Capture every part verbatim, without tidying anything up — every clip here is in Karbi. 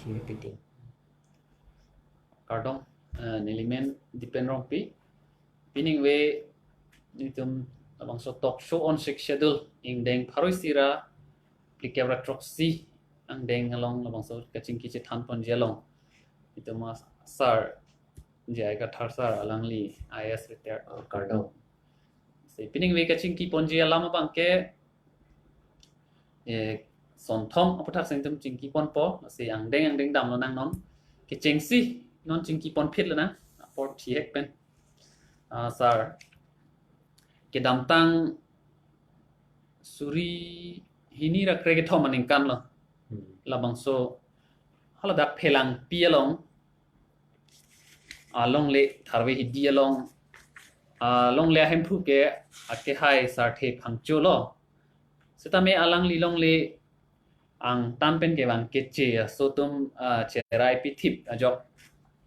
Repeating. Kardom, eh, nelimen Dipen Rongpi. Piningve nelitum labangso talk show on Sixth Schedule ingdeng pharo isi ra phlikep ra throksi angdeng along labangso kachingki chethan ponji along itum a sir, J I Kathar sir alangli I A S retired. Oh, kardom. Si piningve kachingki ponji alam abangke, eh, sonthom aphuthak si nelitum chingki ponpo, si angdeng angdeng damlo nang non. Kechengsi non chingki ponphit lonang, apor thihek pen. Ah, sir, kedamtang suri hini ra krekethom aningkan lo. Hmm. Labangso haladak Phelangpi along, alongle Tharve Hidi along, alongle ahemphu ke akehai Sarthe Phangcho lo. Setame alangli longle angtan pen kevang keche aso atum, ah, cherai pithip ajok.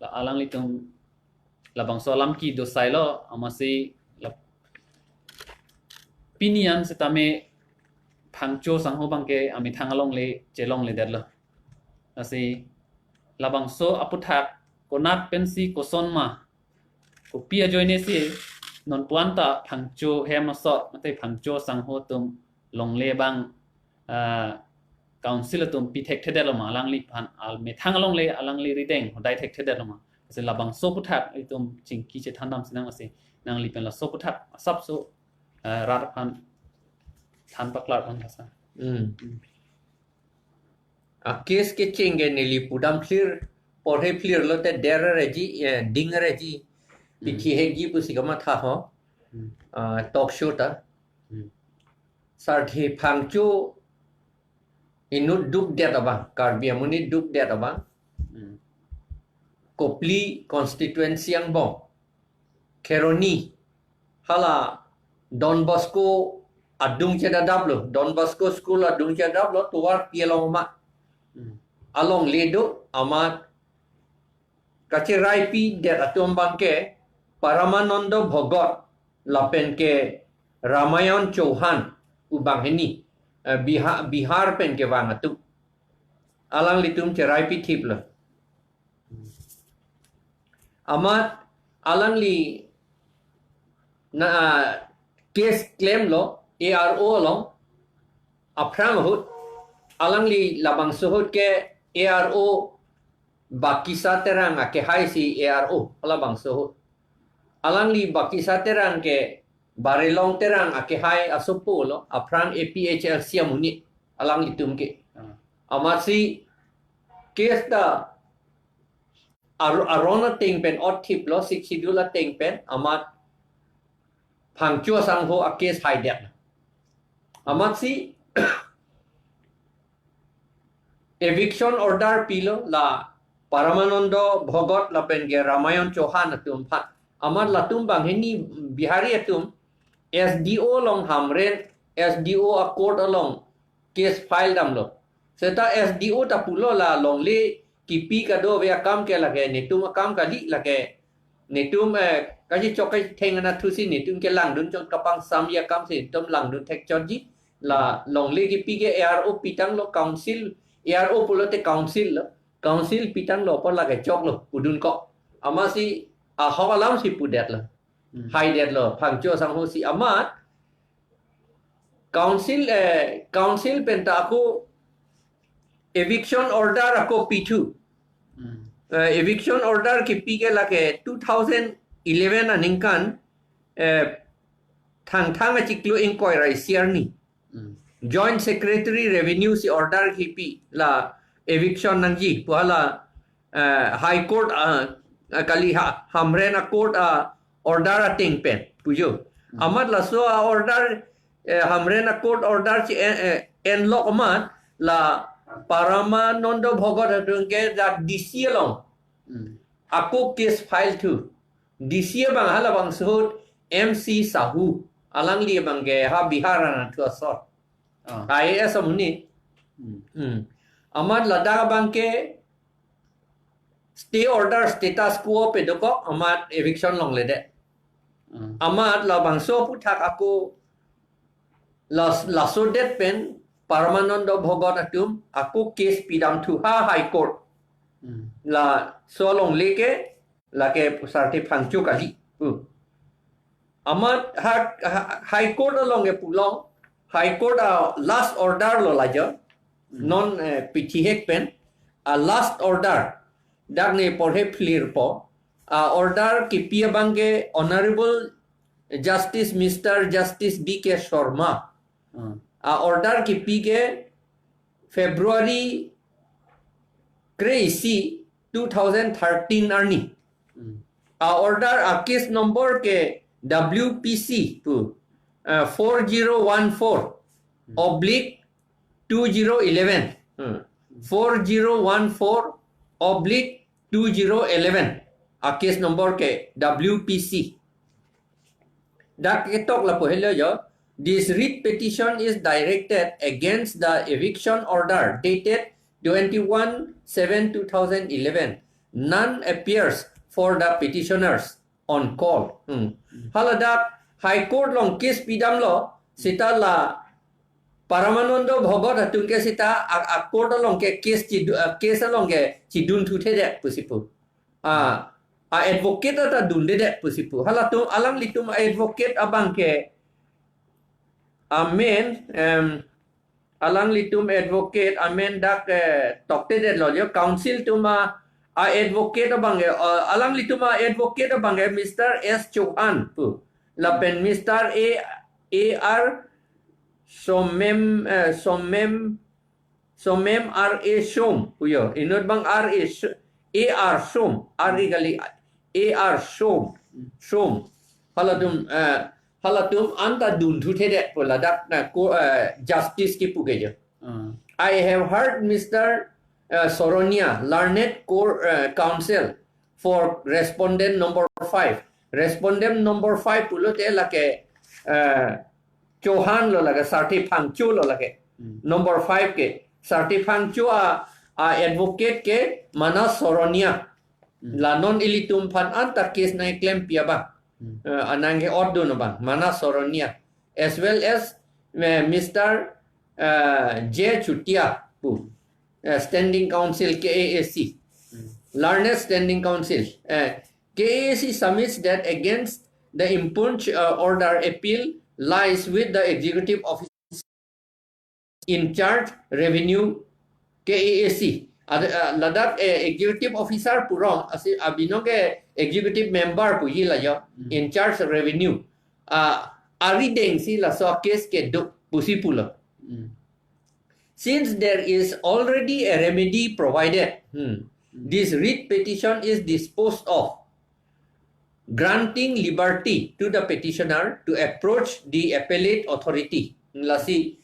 La alanglitum labangso alam kedo sai lo, amatsi la pini an setame Phangcho sangho abangke amethang alongle chelongledetlo. Lasi labangso aphuthak konat pensi koson ma, kopi ajoine si nonpu-an ta Phangcho hem asor mate Phangcho sangho atum longle abang, ah, council atum pi thekthedetlo ma, alangliphan al methang alongle alangli rideng hodai thekthedetlo ma. Lasi labangso aphuthak itum chingki chethan dam sinang, lasi nangli pen laso aphuthak asapso, ah, rat aphan than paklar aphan kasa. Hmm. Hmm. A case kecheng ke neli pudam clear, porhe clear lote der reji, eh, ding reji. Hmm. Pithi hekji pusi kamatha ho. Hmm. Ah, talk show ta. Hmm. Sarthe Phangcho inut dukdet abang, Karbi amonit dukdet abang. Hmm. Kopili constituency angbong. Kheroni, hala Don Bosco adung chedadaplo, Don Bosco school adung chedadaplo, tovarpi along ma. Hmm. Alongle do, amat kacheraipidet atum abangke Paramanando Bhogot lapen ke Ramayon Chauhan pu banghini, eh, Biha-, Bihar pen kevang atum. Alanglitum cherai pithiplo. Amat alangli na case klemlo A R O along, aphrang ahut alangli labangso ahut ke A R O Bakisa Terang akehai si A R O labangso ahut. Alangli Bakisa Terang ke Barelong Terang akehai asopo lo, aphrang A P H L C amonit alanglitum ke. Ah. Amatsi case ta ar-, aron ateng pen otthiplo, Sixth Schedule ateng pen, amat Phangcho sangho a case haidet. Amatsi eviction order pilo la Paramanando Bhogot lapen ke Ramayon Chauhan atum aphan. Amat latum banghini Bihari atum S D O along Hamren, S D O a court along case file damlo. Seta S D O ta pulo la longle kipi kadokave akam ke lake netum akam kali, lake netum, eh, kachichok kachitheng anatthu si netum kelangdun chot, kapangsam akam si netum langdun thek chotji. La longle kipi ke A R O pitanglo, council, A R O pulote council lo. Council pitanglo apor lake choklo, pudun kok. Amatsi ahok alam si pudetlo. Hmm. Haidetlo, Phangcho sangho si amat council, eh, council pen ta ako eviction order ako pithu. Hmm. Eh, eviction order kipi ke lake two thousand eleven aningkan, eh, Thangthang achiklo ingkoi ra isi arni. Hmm. Joint Secretary Revenue si order kipi la eviction nangji pu hala, eh, High Court, ah, ah, kali ha, Hamren a court, ah, order ateng pen pujo. Hmm. Amat laso a order, eh, Hamren a court order si, eh, eh, enlok amat la Paramanando Bhogot atum ke dak D C along. Hmm. Ako case file thu. D C abang halabangso ahut M C Sahu. Alangli abangke ha Bihar anatthu asor. Ah. I A S amonit. Hmm. Hmm. Amat ladak abangke stay order status quo pedokok, amat eviction longledet. Hmm. Amat labangso aphuthak ako las-, laso det pen Paramanando Bhogot atum ako case pidamthu ha High Court. Hmm. Laso alongle ke lake Sarthe Phangcho kali. Hmm. Amat ha, ha, High Court along ke pulo, High Court a last order lo lajo. Hmm. Non, eh, pithihek pen a last order. Dak ne porhe phlir po. A order kipi abang ke Honorable Justice Mister Justice B K Sharma. Hmm. A order kipi ke February kre-isi two thousand thirteen arni. Hmm. A order a case number ke W P C pu, uh, four zero one four Hmm. oblique two zero eleven. Hmm. Four zero one four oblique two zero eleven. A case number ke W P C. Dak ketok lapu helo jo. This writ petition is directed against the eviction order dated twenty-one seven two thousand eleven. None appears for the petitioners on call. Hmm. Hmm. Hala dak High Court along case pidamlo, seta la Paramanando Bhagat atum ke seta a, a court along ke case chidu-, a case along ke chidun thuthedet pusi pu. A, a advocate ta dundedet pusi pu. Halatum alanglitum advocate abang ke amen, em, alanglitum advocate amen dak, eh, toktedetlo jo, counsel atum a, a advocate abang ke, eh, alanglitum a advocate abang ke Mister S Chauhan pu. Lapen Mister A, A R Somem, eh, Somem, Somem R A Shom pu jo. Inut abang R A Sh-, A R Shom, R A kali, A R Shom, Shom. Halatum, eh, halatum anta dun thuthedet pu ladak na ko, eh, justice kipu ke jo. Hmm. I have heard Mister, eh, Soronia, learned court, eh, counsel for respondent number five. Respondent number five pulote lake, eh, Chauhan lo lake, Sarthe Phangcho lo lake. Hmm. Number five ke Sarthe Phangcho a, a advocate ke Manas Soronia. Hmm. La non ilitum aphan anta case nangklempi abang. Hmm. Eh, anang ke otdun abang, Manas Soronia. As well as, eh, Mister, eh, J Chutia pu, eh, standing counsel K A A C. Hmm. Learned standing counsel. Eh, K A A C submits that against the impugned, uh, order, appeal lies with the executive officer in charge revenue K A A C. Ad-, uh, ladak, eh, executive officer purong, asi abinong ke executive member puji la jo, Hmm. in charge revenue. Ah, arideng si laso case kedo pusi pulo. Hmm. Since there is already a remedy provided, hmm, Hmm. this writ petition is disposed of, granting liberty to the petitioner to approach the appellate authority. Lasi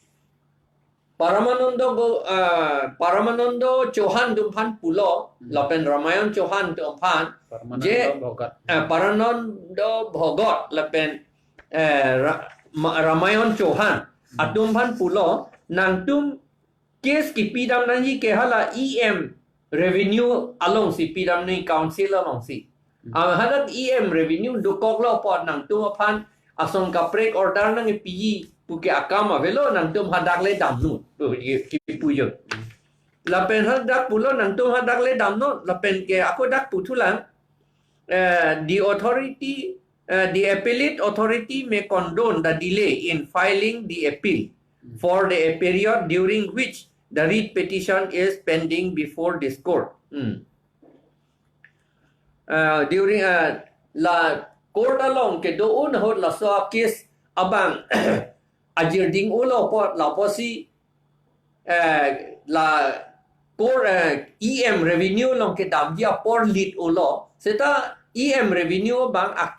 Paramanando Go-, ah, Paramanando Chauhan atum aphan pulo, Hmm. lapen Ramayon Chauhan atum aphan, Paramanando je, Bhagat. Ah, Paramanando Bhagat lapen, eh, Ra-, Ma-, Ramayon Chauhan Hmm. atum aphan pulo, nangtum case kipidam nangji ke hala E M revenue alongsi pidam nangji, counsel alongsi. Hmm. Ah, hadak E M revenue dokoklo apot nangtum aphan ason kaprek order nangpiji puke akam avelo, nangtum hadak le damnon. To, ye, kipu jo. Hmm. Lapen hadak pulo nangtum hadak le damnon, lapen ke ako dak puthulang, eh, the authority, eh, the appellate authority may condone the delay in filing the appeal Hmm. for the period during which the writ petition is pending before this court. Hmm. Uh, during, uh, la court along kedo-o ahut laso case abang ajirding-olo apot lapusi, eh, la court, eh, E M revenue along kedamji apor lit-olo. Seta E M revenue abang a,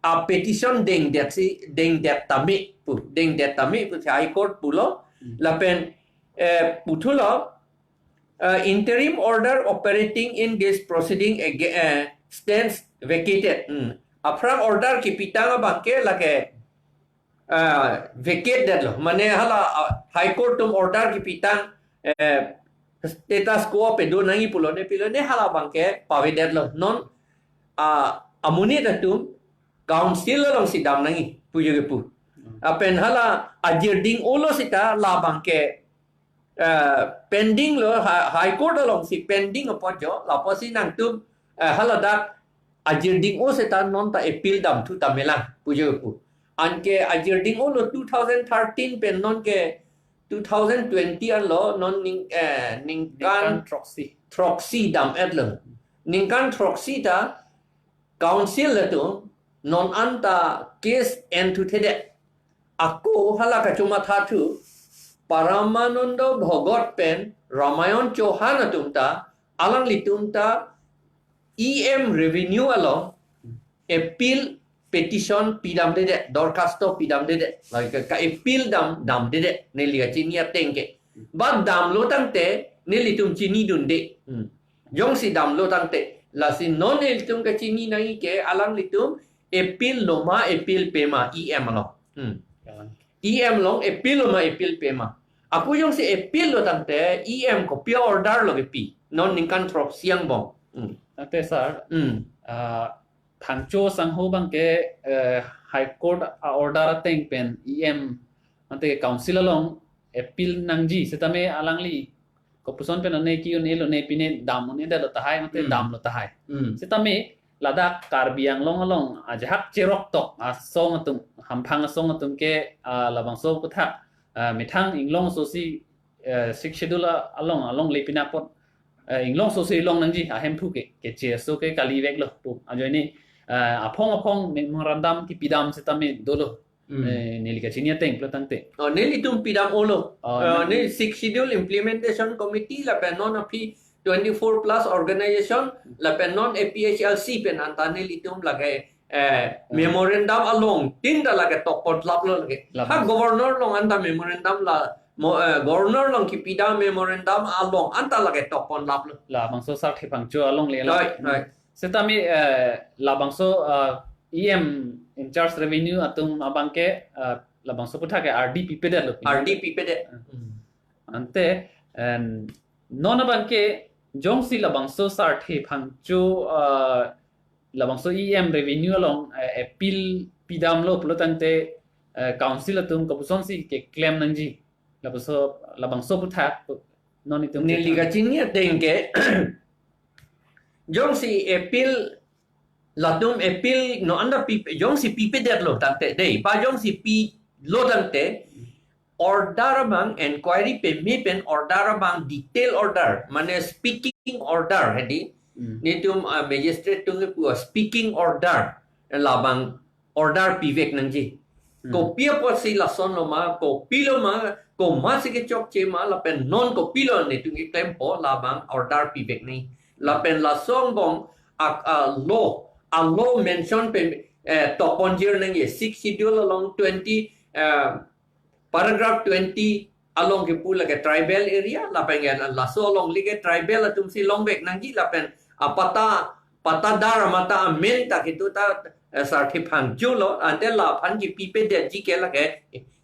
a petition dengdetsi, dengdet tame pu, dengdet tame pusi High Court pulo. Hmm. Lapen, eh, puthulo, uh, interim order operating in this proceeding aga-, uh, stands vacated. Hmm. Aphrang order kipitang abang ke lake, uh, vacate detlo. Mane hala, uh, High Court atum order kipitang, eh, status quo pedo nangji pulo ne pilo ne hala abang ke pavedetlo. Non, uh, amonit atum counsel alongsi dam nangji pu jo kipu. Hmm. Lapen hala ajirding-olo seta la abang ke Eh, pending lo, ha- High Court alongsi pending apot jo, lapusi nangtum, eh, haladak ajirding-o seta non ta appeal damthu tame lang, pujo pu. Anke ajirding-o lo two thousand thirteen pen non ke two thousand twenty anlo non ning, eh, ningkan Ningkan throksi. throksi dam-etlo. Ningkan throksi ta council atum non anta case enthuthedet. Ako hala kachomathathu Paramananda Bhagat pen Ramayan Chauhan atum ta, alanglitum ta E M revenue along appeal petition pidamdedet, dorkhasto pidamdedet. Lake ka appeal dam, damdedet, neli kachini ateng ke. Ba damlo tangte nelitum chinidunde. Hmm. Jongsi damlo tangte, lasi non nelitum kachini nangji ke alanglitum appeal loma appeal pema E M along. Hmm. Kalang. E M along appeal loma appeal pema. Ako jongsi appeal lo tangte E M kopi order lo kepi. Non ningkan throksi angbong. Hmm. Tangte sir, Hmm. ah, thangcho sangho abangke, eh, High Court a order ateng pen E M ante council along appeal nangji setame alangli kopuson pen ane ki-un-elo ne pine dam un-edetlo tahai mate Hmm. damlo tahai. Hmm. Setame ladak Karbi Anglong along ajahak cherok tok asong atum, hamphang asong atum ke, ah, labangso aputhak, ah, methang inglong asosi, eh, Sixth Schedule a- along, alongle pina apot, eh, inglong asosi long nangji ahemphu ke, keche aso ke kaliveklo pu. Ajoine, eh, aphong aphong memorandum kipidam setame dolo. Hmm. Eh, neli kachini ateng pulo tangte. Oh, nelitum pidam-olo. Oh, Eh, nang- ne Sixth Schedule Implementation Committee lapen non aphi twenty-four plus organization lapen non A P H L C pen anta nelitum lake, eh, Hmm. memorandum along tin ta lake tokpon laplo lake. Lap- Ha governor along anta memorandum la mo, eh, governor along kipidam memorandum along anta lake tokpon laplo. Labangso Sarthe Phangcho alongle la. Right, right. Setame, eh, labangso, eh, E M in charge revenue atum abangke, eh, labangso aputhak ke R D pipedetlo. R D pipedet. Hmm. Ante, en, non abangke jongsi labangso Sarthe Phangcho, eh, labangso E M revenue along, eh, appeal pidamlo pulo tangte, eh, council atum kopusonsi keklem nangji. Labangso, labangso aputhak non itum Neli kachini ateng ke, jongsi appeal, latum appeal non anta pi, jongsi pipedetlo tangte dei, ba jongsi pilo tangte, order abang inquiry peme pen order abang detail order, mane speaking order hedi. Hmm. Netum, ah, magistrate atum kepu speaking order, labang order pivek nangji. Hmm. Kopi apotsi lason loma, kopilo ma, komatsi kechokche ma, lapen non kopilo netum keklempo labang order pivek nangji. Lapen laso angbong ak, ah, law, a law mention pen, eh, tokponjir nangji, Sixth Schedule along twenty, eh, paragraph twenty along kepu lake tribal area, lapen ke laso alongle ke tribal atumsi longvek nangji, lapen apatta, pattadar mate amen ta kitu ta, eh, Sarthe Phangcho lo, ante laphan kipipedetji ke lake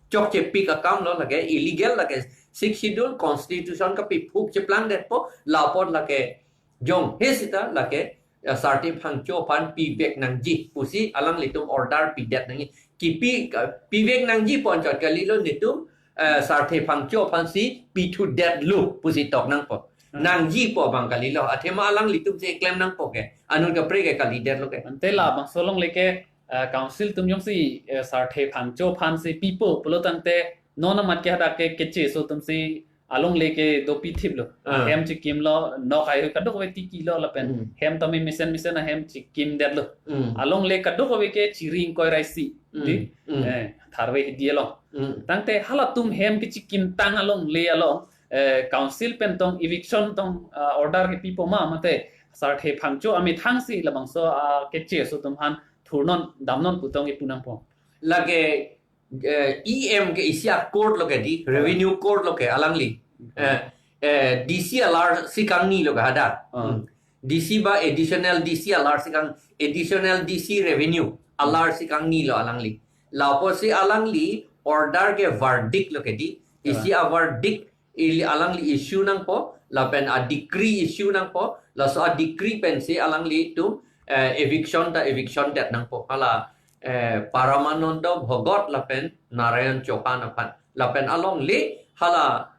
chokchepik akamlo, lake illegal, lake Sixth Schedule constitution kapiphuk cheplangdetpo, lapot lake jong he sita lake, eh, Sarthe Phangcho aphan pivek nangji pusi alanglitum order pidet nangji. Kipi, eh, pivek nangji pu anchot kalilo, netum, eh, Sarthe Phangcho aphansi pithudetlo pusi tok nangpo. Hmm. Nangjipo abang kalilo. Athema alanglitumsi klem nangpo ke. Anut kapre ke kalidetlo ke. Ante labangso alongle ke, eh, council atum jongsi, eh, Sarthe Phangcho aphansi pipo pulo tangte non amat ke hadak ke keche aso atumsi alongle ke dopithiplo. Ah. Ahem chikimlo, nok haihui kadokave tikilo lapen Hmm. hem tame mesen mesen ahem chikimdetlo. Hmm. Alongle kadokave ke chiri ingkoi ra isi. Hmm. Di? Hmm. Eh, tharve hidi along. Hmm. Tangte halatum hem kechikimtang alongle along, eh, council pen tong eviction tong, ah, order kepipo ma mate Sarthe Phangcho amethangsi labangso, ah, keche aso atum aphan thurnon damnon pu tong ipu nangpo. Lake, eh, E M ke isi a court lo ke di, revenue court lo ke alangli. Hmm. Eh, eh, D C alarsi kangnilo ke hadak. Hmm. Hmm. D C ba additional D C alarsi kang, additional D C revenue alarsi kangnilo alangli. Lapusi alangli order ke verdict lo ke di. Isi a verdict ili alangli issue nangpo, lapen a decree issue nangpo, laso a decree pensi alanglitum, eh, eviction ta eviction det nangpo. Hala, eh, Paramananda Bhagat lapen Narayan Chauhan aphan. Lapen alongle hala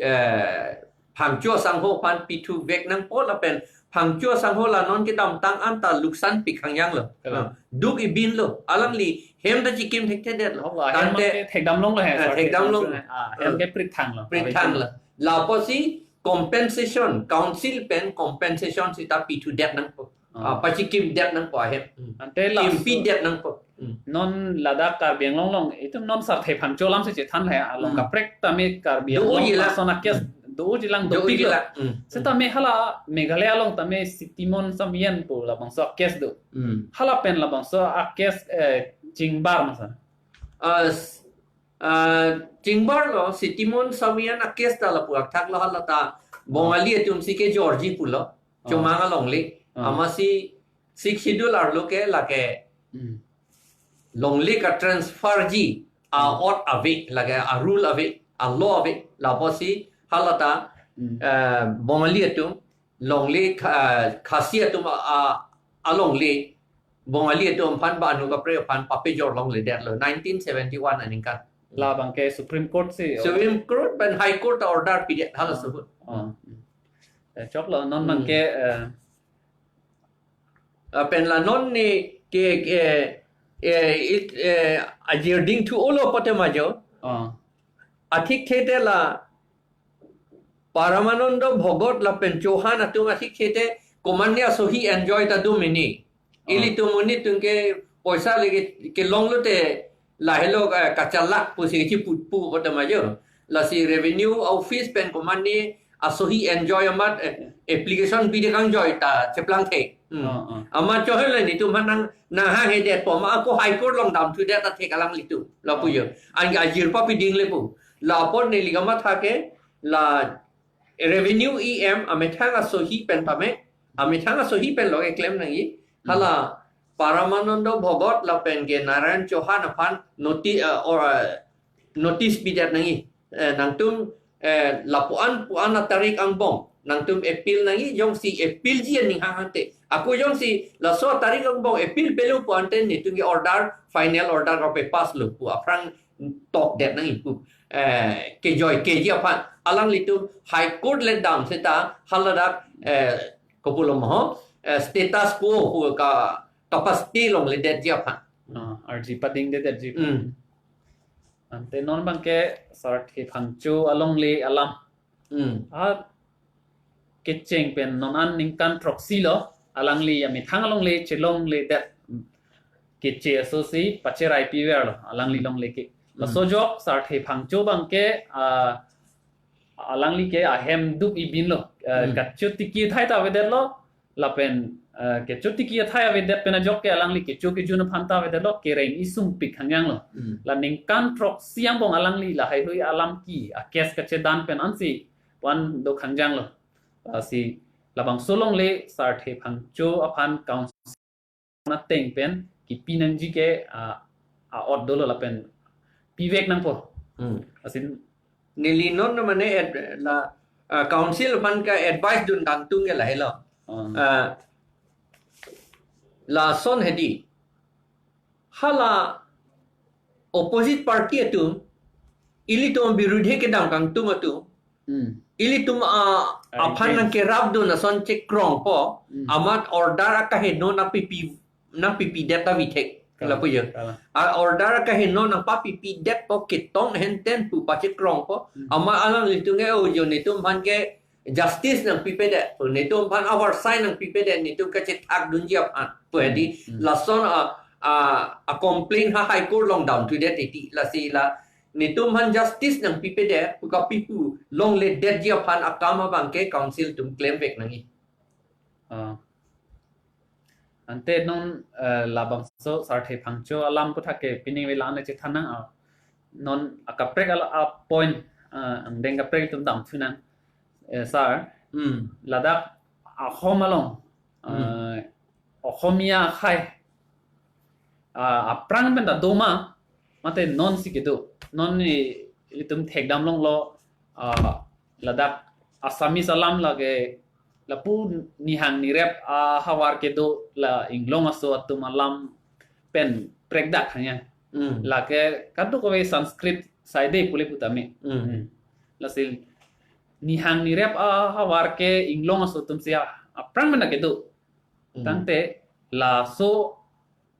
eh, phangcho asangho aphan pithu vek nangpo lapen phangcho asangho la non kedamtang anta luksan pik hangjang lo. Kalang. Ah, duk ibin lo. Alangli hem ta chikim thekthedet lo. Hok la, hem Tangte, ke thekdam longlo he, eh, sir, thekdam long. Ah, hem ke prit thang lo. Prit thang lo. Lapusi compensation, council pen compensation sita pithudet nangpo. Ah. Ah, pachikimdet nangpo ahem. Hmm. Ante la Kimpidet nangpo. Hmm. Non ladak Karbi Anglong along, itum non sarthe phangcho alam si chethan he, along Hmm. kaprek tame Karbi Do Anglong uji la. lason a-case Hmm. do uji lang Do dopik uji lo. la. Hmm. Setame hala Meghalaya along tame Sitimon Savian pu labangso a-case do. Hmm. Hala pen labangso a-case, eh, chingbar masa. Ah, s-, ah, chingbar lo, Sitimon Savian a-case ta lapu athak lo hala ta Bongali atum si kejorji pulo. Ah. Chomang alongle. Ah. Amatsi Sixth Schedule arlo ke lake Hmm. longle ka-transfer ji, a Hmm. ot ave, lake a-rule ave, a-law ave, lapusi hala ta, Hmm. eh, Bongali atum, longle Kha-, Khasi atum a, a, alongle, Bongali atum aphan ba anu kaprek aphan papejor longledetlo, nineteen seventy-one aningkan. Labang ke Supreme Court si Supreme Court pen High Court ta order pidet hala Ah. suhut. Ah. Eh, choklo, non Hmm. bang ke, eh, Ah, pen la non ne ke, ke, eh, it, eh, ajir dingthu olo pote majo. Ah. Athik thete la Paramanando Bhagat lapen Chauhan atum athik thete komatne asohi enjoy ta do mini. Ah. Ilitum monit atum ke poisa leke kelong lote lahelo, eh, kachalak pusi chiputpu pote majo. Lasi revenue office pen komatne asohi enjoy amat, eh, application bide kangjoy ta cheplang thek. Hmm. Ah, ah. Amat chohel le netum aphan nang, nang hanghedet po ma ako High Court along damthudet ta thek alanglitum. Lapu Ah. jo. Anke ajir papiding le pu. Lapot neli kamatha ke la revenue E M amethang asohi pen tame, amethang asohi pen lo keklem nangji. Hmm. Hala Paramanando Bhagat lapen ke Narayan Chauhan aphan noti-, eh, or, eh, notice pidet nangji. Eh, nangtum, eh, lapu-an pu-an atarik angbong nangtum appeal nangji, jongsi appeal ji aning hangte. Ako jongsi laso atarik angbong appeal pelo pu ante netum ke order, final order ko pe pass lo pu aphrang tokdet nangji pu, eh, kejoi keji aphan alanglitum High Court le dam seta haladak, eh, kopulo mo, eh, status quo pu ka, kapasti longledetji aphan. Ah, arji padingdetji aphan. Hmm. Ante non bang ke sarthe phangcho alongle alam. Hmm. A kecheng pen non an ningkan throksi lo, alangli amethang alongle chelongledet. Keche aso si pacherai piver lo, alangli Hmm. longle ke. Hmm. Laso ajok sarthe phangcho bang ke, ah, alangli ke ahem duk ibin lo, ah, Hmm. kachotiki athai ta avedetlo, lapen, ah, kachotiki athai avedet pen ajok ke alangli kecho kejun aphan ta avedetlo, kereng isung pik hangjang lo. Hmm. La ningkan throksi angbong alangli lahaihui alam ke, a-case kachedan pen ansi wan do hangjang lo. Lasi labangso alongle sarthe phangcho aphan council ateng pen kipi nangji ke, ah, a-ot dolo lapen pivek nangpo. Hmm. Asin Neli non mane ad-, la, ah, council aphan ka-advice dun kangtung ke lahelo. Ah. Ah, lason hedi. Hala opposite party atum, ilitum birudhe kedam kangtung atum, Hmm. ilitum a, Ai, aphan yes. nangkerapdun ason chekrongpo, Hmm. amat order akaheno nangpipi, nangpipidet ta vithek. Kalang, lapu jo. kalang. A-order akaheno nangpapipidetpo ketong henten pu pachekrongpo. Hmm. Amat alanglitum ke o jo netum aphan ke justice nangpipedet pu, netum aphan aovarsai nangpipedet, netum kachethakdunji aphan pu hedi. Hmm. Lason a, a, a-complaint ha High Court along damthudet titi. Lasi la netum aphan justice nangpipedet pu kapipu longledetji aphan akam abang ke council atum klemvek nangji. Ah. Ante non, eh, labangso sarthe phangcho alam aputhak ke pining vela ne chethan nang, ah, non akaprek ala a-point, ah, angdeng kaprek atum damthu nang, eh, sir. Hmm. Ladak Ahom along, Hmm. eh, Ohomia akhai, ah, aphrang pen ta doma, mate non si kedo. Non ni itum thekdam longlo, ah, ladak Assamese alam lake lapu nihang nirep ahavar kedo la inglong aso atum alam pen prekdak hanya. Hmm. Lake kadokave Sanskrit saide pule putame. Hmm. Hmm. Lasi nihang nirep ahavar ke inglong aso atum si a-, aphrang mena kedo. Hmm. Tangte laso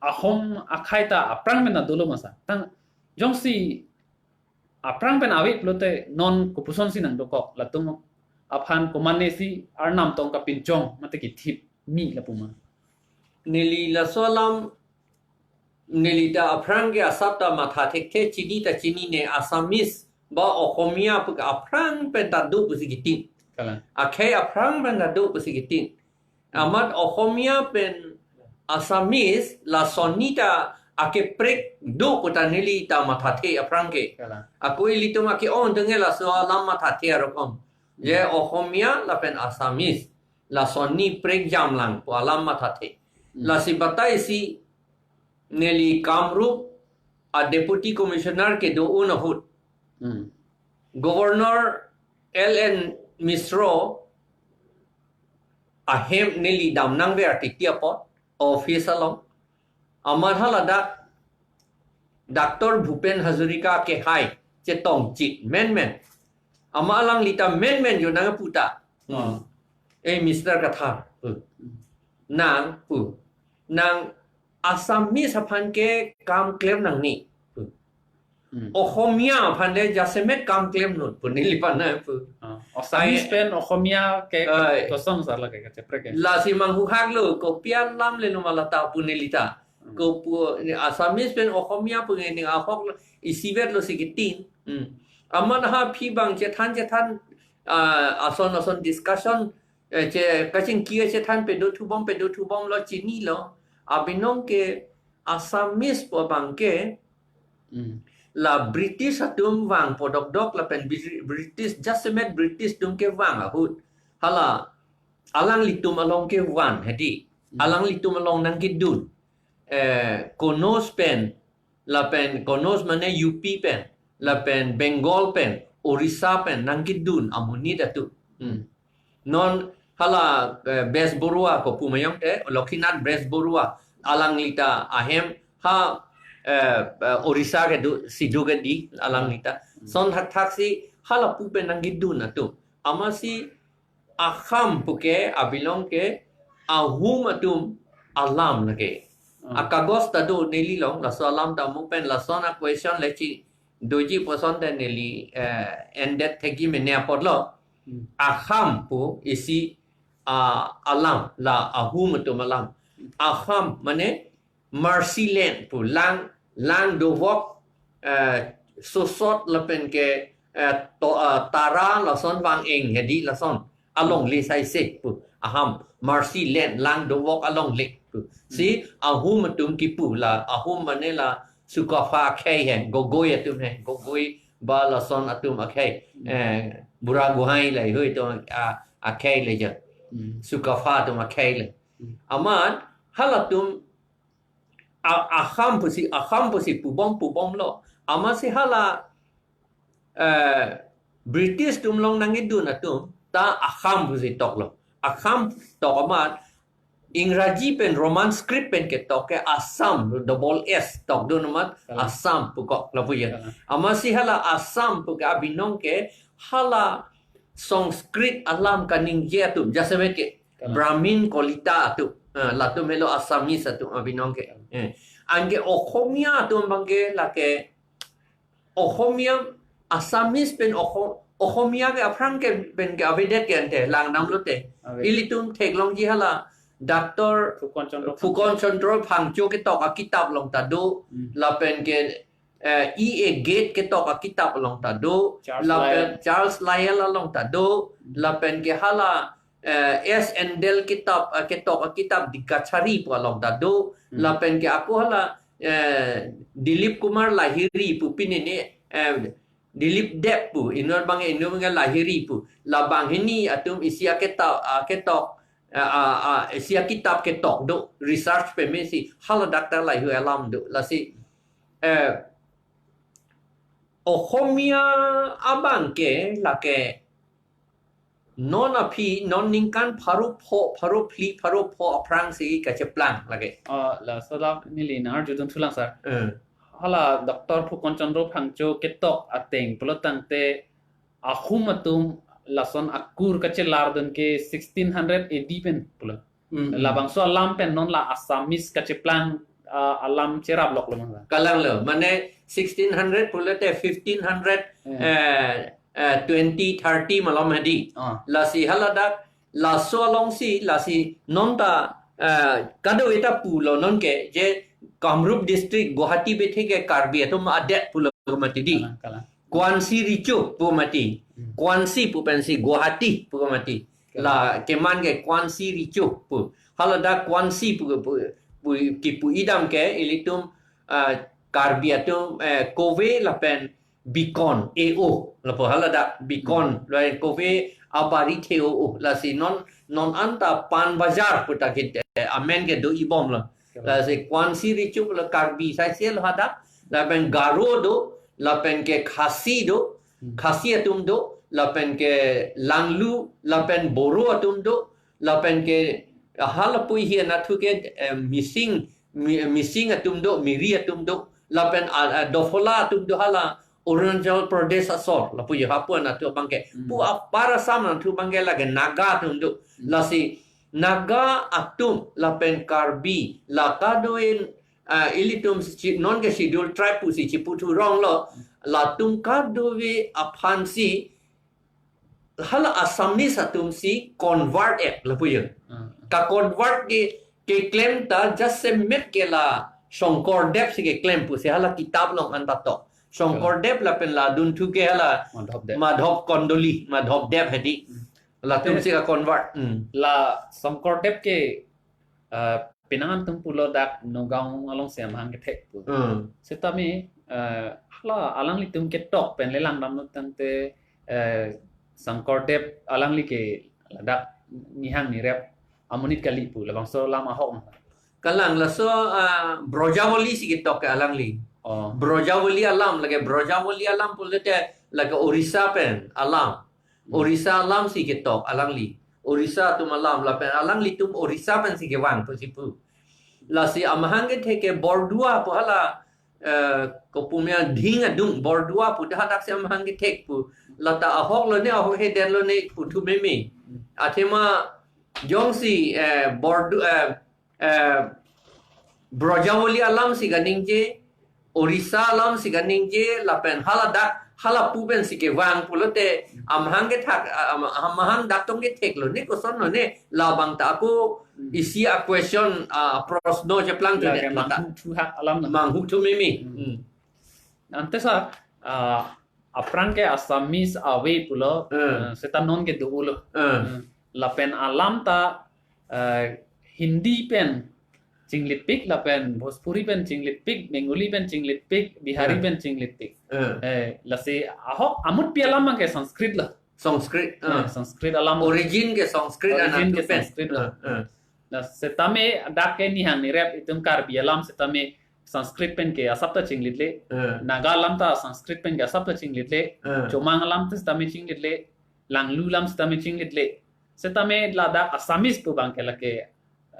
ahom akhei ta aphrang mena dolo masa. Tang jongsi aphrang pen ave pulote non kopuson si nangdokok, latum aphan komatne si Arnam tong kapinchong mate kithip mi lapu ma. Neli laso alam neli ta aphrang ke asap ta matha thekthe, chini ta chinine, Assamese ba Ohomia pu ke aphrang pen ta do pusi kitin. Kalang. Akhei aphrang pen ta do pusi kitin. Amat Ohomia pen Assamese lasonni ta akeprek do pu ta neli ta mathathe aphrang ke. Kalang. Ako ilitum ake-ong tenge laso alam mathathe arokom. Je Ohomia lapen Assamese lasonni prekjam lang pu alam mathathe. Hmm. Lasi batai si neli Kamrup a Deputy Commissioner kedo-un ahut. Hmm. Governor L N Mishra ahem neli damnangver titi apot office along. Amat haladak Doctor Bhupen Hazarika kehai chetongchit menmen. Amat alangli ta menmen jo nangputa. Hmm. Eh, Mister Kathar. Hmm. Nang pu. Nang Assamese aphan ke kam klem nangne pu. Hmm. Ohomia aphan le jasemet kam klem non pu neli aphan nangpu. Ah, Assamese pen Ohomia ke, ai, kosong sar lake kacheprek ke. Lasi manghuhak lo, kopi alam le no ma lata pu neli ta. Hmm. Ko pu, ni Assamese pen Ohomia pu nge ning ahok lo, isivet lo si kitin. Hmm. Amat ha phi bang chethan chethan, ah, ason ason discussion, eh, che kachingki chethan pedothubom pedothubom lo chinilo. Abinong ke Assamese pu abang ke, hmm, la British atum vangpo dokdok lapen Bri-, British, jasemet British atum kevang ahut. Hala alanglitum along kevan hedi. Hmm. Alanglitum along nangkedun. Eh, Konoj pen, lapen Konoj mane U P pen, lapen Bengal pen, Orissa pen nangkedun amonit atum. Hmm. Non hala, eh, Bes Borua ko pu ma yongte, Lokshinath Bes Borua, alangli ta ahem ha, eh, eh, Orissa kedo, sido kedi alangli ta. Hmm. Son thakthak si hala pu pen nangkedun atum. Amatsi Aham pu ke abinong ke Ahum atum alam lake. Hmm. Akagos ta do neli along, laso alam ta mo pen lason a-question le chi doji puson te neli, eh, endet thekji mene apotlo. Hmm. Aham pu isi, ah, alam, la Ahum atum alam. Aham mane Mercy Land pu lang, lang dovok, eh, sosot lapen ke, eh, to, eh, tara lason vang-eng hedi lason alongle saise pu. Aham, Mercy Land, lang dovok alongle pu. Si Ahum atum kipu la, Ahum mane la Sukapha akhei he, Gogoi atum he, Gogoi ba lason atum akhei, eh, Bura Gohai le hui atum a, akhei le ja. Hmm. Sukapha atum akhei le. Hmm. Amat halatum a-, Aham pusi, Aham pusi pubom pubom lo. Amatsi hala, eh, British atum along nangkedun atum ta Aham pusi toklo. Aham tok amat Ingraji pen Roman script pen ketok ke Assam, double S tokdun amat, Assam. Assam pu kok lapu ya. Assam. Amatsi hala Assam pu ke abinong ke hala Sanskrit alam kaningje atum, jasemet ke Kalang. Brahmin Kalita atum, eh, latum helo Assamese atum abinong ke. Kalang. Eh. Anke Ohomia atum abang ke lake Ohomia, Assamese pen Oho-, Ohomia ke aphrang ke pen ke avedet ke ante langdam lote. Ave. Ilitum theklongji hala Doctor Phukan Chandra Phukan Phangcho. Chandra Phangcho ketok akitap along ta do, Hmm. lapen ke eh, E A Gates ketok akitap along ta do, Charles lapen Lyell. Charles Lyell along ta do, Hmm. lapen ke hala, eh, S Handel ketok, eh, ketok akitap Dikachari pu along ta do, Hmm. lapen ke ako hala, eh, Dilip Kumar Lahiri pu pini ni, eh, Dilip Deb pu, inut abang inut abang Lahiri pu, labang hini atum isi aketap, aketok, eh, ah, ah, isi akitap ketok do, research pemesi, hala doctor lahei alam do, lasi, eh, Ohomia abang ke lake non aphi, non ningkan pharo pho, pharo phli, pharo pho aphrang si kacheplang lake. Ah, laso alam neli nang-arjudun thulang sir. Eh. Hala Doctor Phukan Chandra Phangcho ketok ateng pulo tangte Ahum atum lason akur kachelar dun ke sixteen hundred A D pen pulo. Hmm, hmm. Labangso alam pen non la Assamese kacheplang, ah, alam cherap lok lo ma. Kalang lo, mane sixteen hundred pulote fifteen hundred, eh, eh, twenty, thirty malom hedi. Ah. Lasi haladak, laso alongsi, lasi non ta, eh, kado-eta pulo non ke, je Kamrup district, Guwahati bethe ke Karbi atum adet pulo mati di. Kalang, kalang. Kwansi Richo pu mati. Hmm. Kwansi pu pensi Guwahati pu mati. Kalang. La keman ke Kwansi Richo pu. Haladak Kwansi pu, pu, pu, kipu idam ke ilitum, ah, Karbi atum, eh, kove lapen bikon, A O, lapu haladak bikon, hmm, lapen kove abari the O O, lasi non, non anta pan bazar pu ta kit, eh, amen ke do-ibom lo. Kalang. Lasi Kwansi Richo lo Karbi saise lo hadak, lapen Garo do, lapen ke Khasi do, hmm, Khasi atum do, lapen ke Langlu, lapen Boro atum do, lapen ke, ah, halapu hi anatthu ke, eh, Mising, Mi-, Mising atum do, Miri atum do, lapen, ah, ah, Dofola atum do hala Arunachal Pradesh asor, lapu yo hapu anatthu abang ke. Hmm. Pu apar Assam anatthu abang ke lake Naga atum do. Hmm. Lasi Naga atum lapen Karbi, la kado-an, ah, ilitum si, non ke Scheduled Tribe pusi chipu thurong lo, latum kadokave aphansi hala Assamese atumsi convert-et lapu yo. Hmm. Ka convert ke, keklem ta jasemet ke la Shankardev si keklem pusi hala kitab along anta to. Shankardev lapen la dunthu ke hala Madhavdev. Madhav Kondoli, Madhavdev hedi. Hmm. Latumsi ka convert. Hmm. La Shankardev ke, eh, penang atum pulo dak Nagaon alongsi amahang kethek pu. Hmm. Setame, eh, hala alanglitum ketok pen le langdamlo tangte, eh, Shankardev alangli ke ladak nihang nirep amonit kali pu, labangso alam ahok ma. Kalang, laso, ah, Brajavali si ketok ke alangli. Oh. Brajavali alam, lake Brajavali alam pulote lake Orissa pen alam. Hmm. Orissa alam si ketok alangli. Orissa atum alam, lapen alanglitum Orissa pensi kevang pusi pu. Lasi amahang kethek ke Bordua pu hala, eh, kopume adhing adung Bordua pu dak hadaksi amahang kethek pu. Lata ahok lo ne, ahokhedet lo ne pu thu meme. Athema jongsi, eh, Bordu, eh, eh, Brajavali alam si kaningje, Orissa alam si kaningje, lapen haladak, halapu pensi kevang pulote, amahang kethek, am-, amahang dak tong kethek lo ne, koson lo ne, labang ta ako, hmm, isi a question, ah, prosno cheplang la thudet ke lo ta. Manghu thuhak alam na. Manghu thu meme. Hmm. Hmm. Ante sa, ah, aphrang ke Assamese ave pulo, hmm, eh, seta non ke do-o lo. Hmm. Hmm. Lapen alam ta, eh, Hindi pen chinglitpik, lapen Bhojpuri pen chinglitpik, Bengali pen chinglitpik, Bihari, hmm, pen chinglitpik. Hmm. Eh, lasi ahok amutpi alam ke Sanskrit lo. Sanskrit, eh, ah, Sanskrit alam. Origin ke Sanskrit, origin anatthu ke pen. Sanskrit lo. Ah, ah. Nah, setame dak ke nihang nirep itum Karbi alam setame Sanskrit pen ke asap ta chinglitle. Eh. Naga alam ta Sanskrit pen ke asap ta chinglitle. Eh. Chomang alam ta setame chinglitle. Langlu alam setame chinglitle. Setame ladak Assamese pu abang ke lake,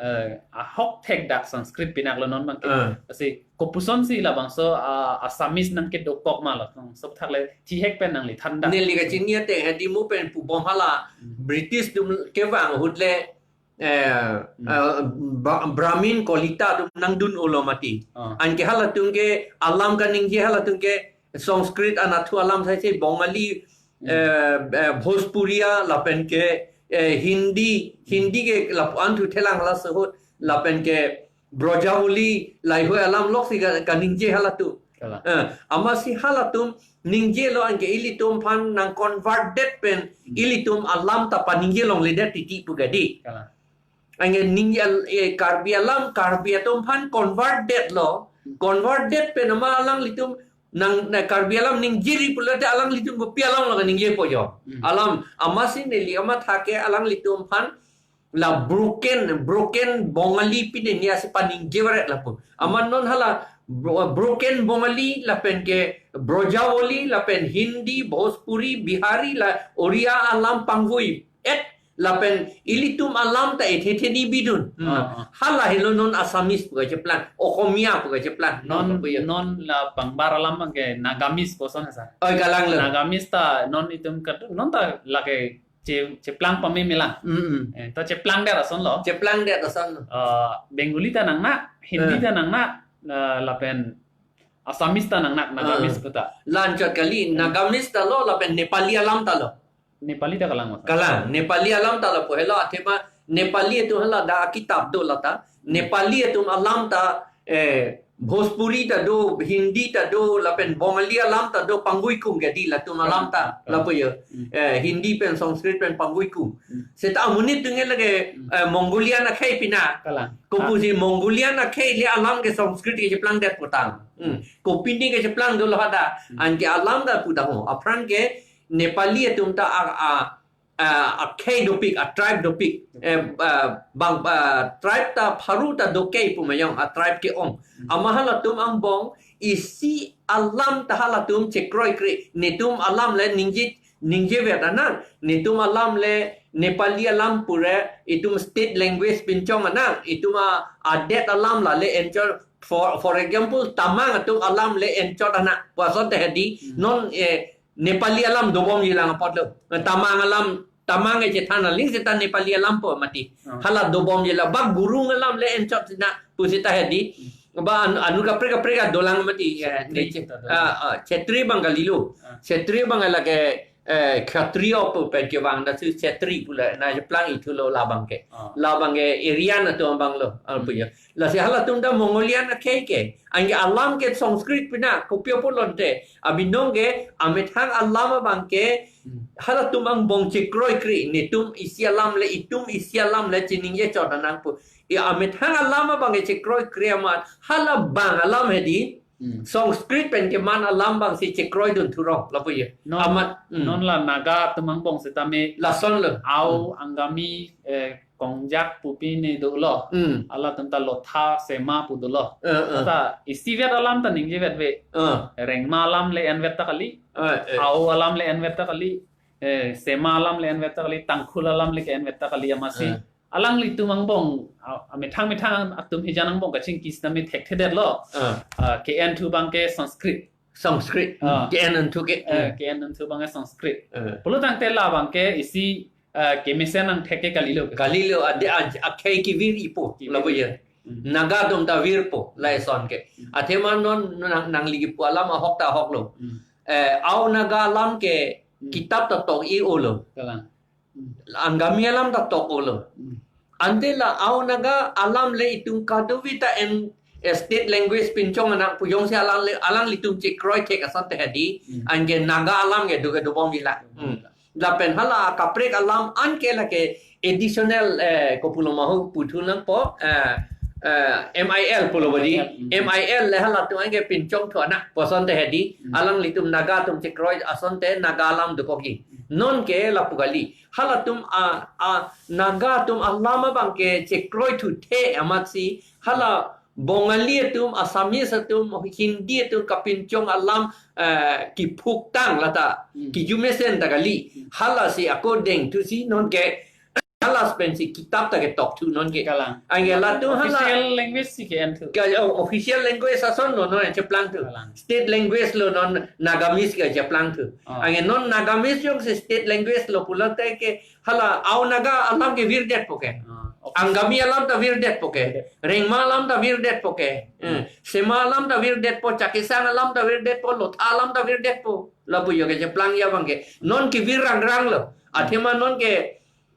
eh, ahok thek dak Sanskrit pinak lo non abang ke. Eh. Lasi kopusonsi labangso, ah, Assamese nangkedokok ma lo. Nang sob thak le thihek pen nangli than dak. Neli kachini ateng hedi mo pen pubom hala, hmm, British atum kevang ahut le, eh, hmm, eh, Bra-, Brahmin Kalita atum nangdun-o lo mati. Ah. Anke halatum ke alam kaningje halatum ke Sanskrit anatthu alam saise Bengali, hmm, eh, eh, Bhojpuriya lapen ke, eh, Hindi, hmm, Hindi ke lapu-an thu thelang hala sahut lapen ke Brajavali lahei alam lok si ka-, kaningje halatum. Kalang. Eh, amatsi halatum ningje lo anke ilitum aphan nang convertdet pen, hmm, ilitum alam ta paningje longledet titi pu kadi. Kalang. Anke ningje, eh, Karbi alam, Karbi atum aphan convertdet lo, convertdet pen ama alanglitum nang, na Karbi alam ningje ri pulote alanglitum kopi alam lo kaningjepo jo. Hmm. Alam, amatsi neli amatha ke alanglitum aphan la broken, broken Bengali pine niya si paningje varet lapu. Ama non hala bro-, broken Bengali lapen ke Brajavali lapen Hindi, Bhojpuri, Bihari la Oriya alam pangvui-et Lapen ilitum alam ta ethe the ni bidun. Hmm. Ah, ah. Hala helo non Assamese pu kacheplang, Okomiya pu kacheplang. Non, Pu ya. Non la pangbar alam ke Nagamese puson sa. Oi, kalang lo. Nagamese ta non itum kat, non ta lake che, cheplang pame melang. Mm, mm. Eh, ta cheplang der ason lo. Cheplang der ason lo. Ah, Bengali ta nangnak, Hindi Eh. ta nangnak, ah, lapen Assamese ta nangnak, Nagamese Ah. pu ta. La-anchot kali, Nagamese ta lo, lapen Nepali alam ta lo. Nepali ta kalang masa. Kalang, Nepali alam ta lapu helo, athema Nepali atum hala dak akitap do lata. Nepali atum alam ta, eh, Bhojpuri ta do, Hindi ta do, lapen Bengali alam ta do, pangguikum ke di latum alam ta, Kalang. lapu yo. Hmm. Eh, Hindi pen, Sanskrit pen pangguikum. Hmm. Seta amonit dunge lake, Hmm. eh, Mongolian akhei pina. Kalang. Kopusi Mongolian akhei le alam ke Sanskrit kecheplang det putang. Hmm. Kopine kecheplang dolo hadak. Hmm. Anke alam ta putang ho. Aphrang ke Nepali atum ta a, a, a, akhei dopik, a tribe dopik. Eh, a, bang, a, tribe ta pharo ta dokei pu mayong, a tribe ke-ong. Hmm. Amat halatum angbong isi alam ta halatum chekroikre. Netum alam le ningje, ningje vet anang. Netum alam le Nepali alam pure, itum state language pinchong anang. Itum a, adet alam la le enchot. For, for example, Tamang atum alam le enchot anang. Puson te hedi, Hmm. non, eh, Nepali alam dobomjilang apotlo. Tamang alam, Tamang e chethan aling seta Nepali alam po mati. Oh. Hala dobomjilang. Bak Gurung alam le enchot sina pu seta hedi. Hmm. Ba anu, anu kaprek kaprek adolang mati. Eh, Chetri ne, seta dolang. Ah, ah, Chetri abang kalilo. Ah. Chetri abang lake, eh, Khatriya pu pen kevang, lasi Chetri pu la, na cheplang ithulo labang ke. Ah. Labang ke Aryan atum abang lo, ah, Hmm. pu ya. Lasi halatum ta Mongolian akhei ke. Anke alam ke Sanskrit pina, kopi apotlo te. Abinong ke, amethang alam abang ke, Hmm. halatum angbong chekroikre, netum isi alam le, itum isi alam le, chiningje chot anang pu. I amethang alam abang ke chekroikre amat, halabang alam hedi, Hmm. Sanskrit pen keman alam abang si chekroi dun thurong, lapu ye. Non, Amat, hmm. non la Naga atum angbong setame Lason lo. Ao, Hmm. Angami, eh, Kongjak pupi ne dolo. Hmm. Halatum ta Lotha, Sema pu dolo. Eh, eh. Ta isivet alam ta ningjevet ve. Eh. Rengma alam le envet ta kali. Eh, eh. Ao alam le envet ta kali. Eh, Sema alam le envet ta kali. Tangkhul alam le ke envet ta kali amatsi. Eh. Alanglitum angbong, a, amethang methang atum hijan angbong kachingki sitame thekthedetlo. Eh. Ah, ke-en thu abang ke Sanskrit. Sanskrit. Ah. Ke-en thu ke. Eh, ke-en thu abang ke Sanskrit. Eh. Pulo tangte labang ke isi, eh, kemesen angthek ke kalilo. Kalilo, ade aj-, akhei kevir ipo, Kevir. lapu ye. Hmm. Naga atum ta virpo, lason ke. Hmm. Athema non nang, nangli kipu alam ahok ta ahok lo. Hmm. Eh, Ao Naga alam ke Hmm. kitap ta tok-i-o lo. Kalang. Hmm. Angami alam ta tok-o lo. Hmm. Ante la Ao Naga alam le itum kadokave ta en, eh, state language pinchong anang pu jongsi alang le, alanglitum chekroi thek ason te hedi, Hmm. anke Naga alam ke do ke dobomjilang. Hmm. Lapen hala kaprek alam anke lake additional, eh, kopulo ma ho puthu nangpo, eh, eh, M I L pulo badi, M I L, hmm. M I L le halatum anke pinchong thu anang puson te hedi, Hmm. alanglitum Naga atum chekroi ason te Naga alam dokokji. Hmm. Non ke lapu kali. Halatum a, a, Naga atum alam abang ke chekroi thuthe amatsi, hala Bengali atum, Assamese atum, Hindi atum kapinchong alam, eh, kiphuktang lata, Hmm. kijumesen ta kali. Hmm. Halasi ako dengthusi non ke, halas pensi kitap ta ketok thu non ke. Kalang. Anke latum hala Official language si ke-en thu. Ka, oh, official language ason lo non cheplang thu. Kalang. State language lo non Nagamese ke cheplang thu. Ah. Anke non Nagamese jongsi state language lo pulote ke hala Ao Naga alam ke virdetpo ke. Ah, okay. Angami alam ta virdetpo ke. Virdet. Rengma alam ta virdetpo ke. Hmm. Hmm. Sema alam ta virdetpo, Chakesang alam ta virdetpo, Lotha alam ta virdetpo. Lapu yo ke cheplangji abang ke. Non ke vir rangrang lo. Hmm. Athema non ke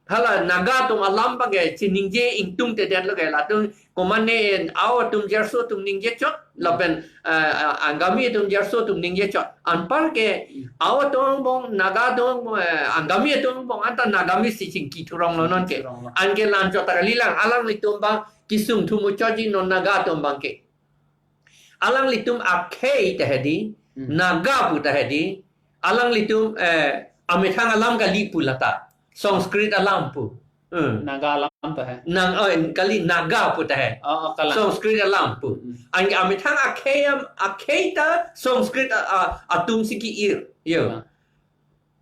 hala Naga atum alam abang ke chiningje ingtungtedetlo ke latum komatne Ao atum Jerso atum ningje chot, lapen, eh, eh, Angami atum Jerso atum ningje chot. Anpar ke Ao atum angbong, Naga atum angbong, eh, Angami atum angbong anta Nagamese si chingki thurong lo non ke. Thurong lo. Anke la-anchot ta kalilang, alanglitum abang kisung thu muchotji non Naga atum abang ke. Alanglitum akhei ta hedi, Hmm. Naga pu ta hedi, alanglitum, eh, amethang alam kali pu lata. Sanskrit alam pu. Hmm. Naga alam ta he. Nang, oh, kali Naga pu ta he. Oh, oh, kalang. Sanskrit alam pu. Hmm. Anke amethang akhei am, akhei ta Sanskrit a, a, atum si ke-ir. Yo. Kalang.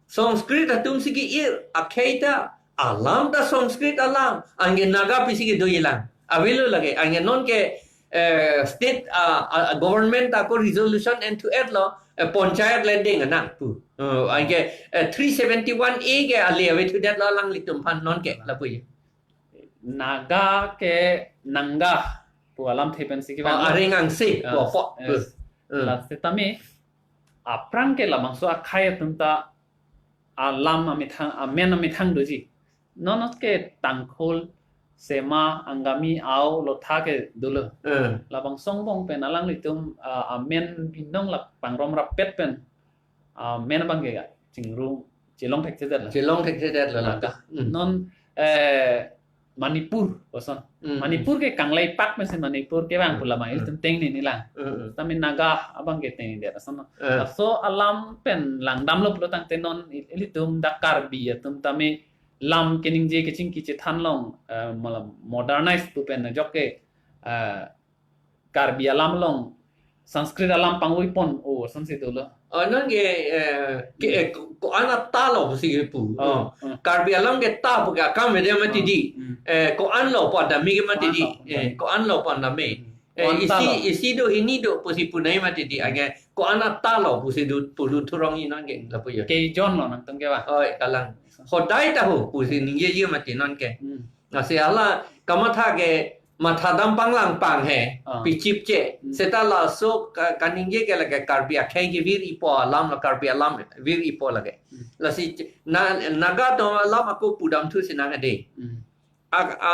Sanskrit atum si ke-ir, akhei ta alam ta Sanskrit alam, anke Naga pisi kedo-i lang. Avelo lake, anke non ke, eh, state, ah, ah, government ta ako resolution enthu-etlo, eh, panchayat le ding nang pu. Eh, anke, eh, three seventy-one A ke ale avethu detlo alanglitum aphan non ke, lapu ye. Naga ke nanga pu alamthe pensi Oh, kevang. Areng angse, Ah, pu apot. Yes. Hmm. La setame, aphrang ke labangso akhei atum ta alam amethang, amen amethang doji. Non ke Tangkhul, Sema, Angami, Ao, Lotha ke dolo. Hmm. Labangso angbong pen alanglitum, ah, amen binong la pangrum rapet pen, ah, amen abang ke chingrum, chelong thekthedetlo. Chelong thekthedetlo. Naga. Hmm. Non, eh, Manipur, koson. Hmm. Manipur ke kanglai pak pensi Manipur kevang Hmm. pu lama Hmm. ilitum tengne ni lang. Hmm. Tame Naga abang ke tengnedet ason. Hmm. Laso alam pen langdamlo pulo tangte non il-, ilitum dak Karbi atum tame lam keningje kechingki chethan along, eh, malam modernize pu pen ajok ke, eh, Karbi alam along Sanskrit alam pangvoipon, oh, asonsi dolo. Oh, non ke, eh, ke, eh, ko, ko-an ta lo pusi kepu. Oh, Hmm. oh. Karbi alam ke ta pu ke akam ede mati Oh, di. Hmm. Eh, ko-an lo pu adami ke mati di. Ko-an lo pu adami. Eh, ko-an lo pu adami. Hmm. Eh, Ko-an ta isi, lo. Isi do hini do pusi punai mati di. Hmm. Anke ko-an ta lo pusi du, pudun thurong-i non ke lapu yo. Kejun lo nangtum kevang. Oh, kalang. Hodai ta ho pusi ningjeji mati non ke. Hmm. Lasi hala kamatha ke mathadam panglang pang he, Ah. pichip che. Hmm. Seta laso ka-, kaningje ke lake Karbi akhei ke vir-ipo alam la Karbi alam vir-ipo lake. Hmm. Lasi ch-, na, Naga atum alam ako pudamthu sinang ade. Hmm. A, a,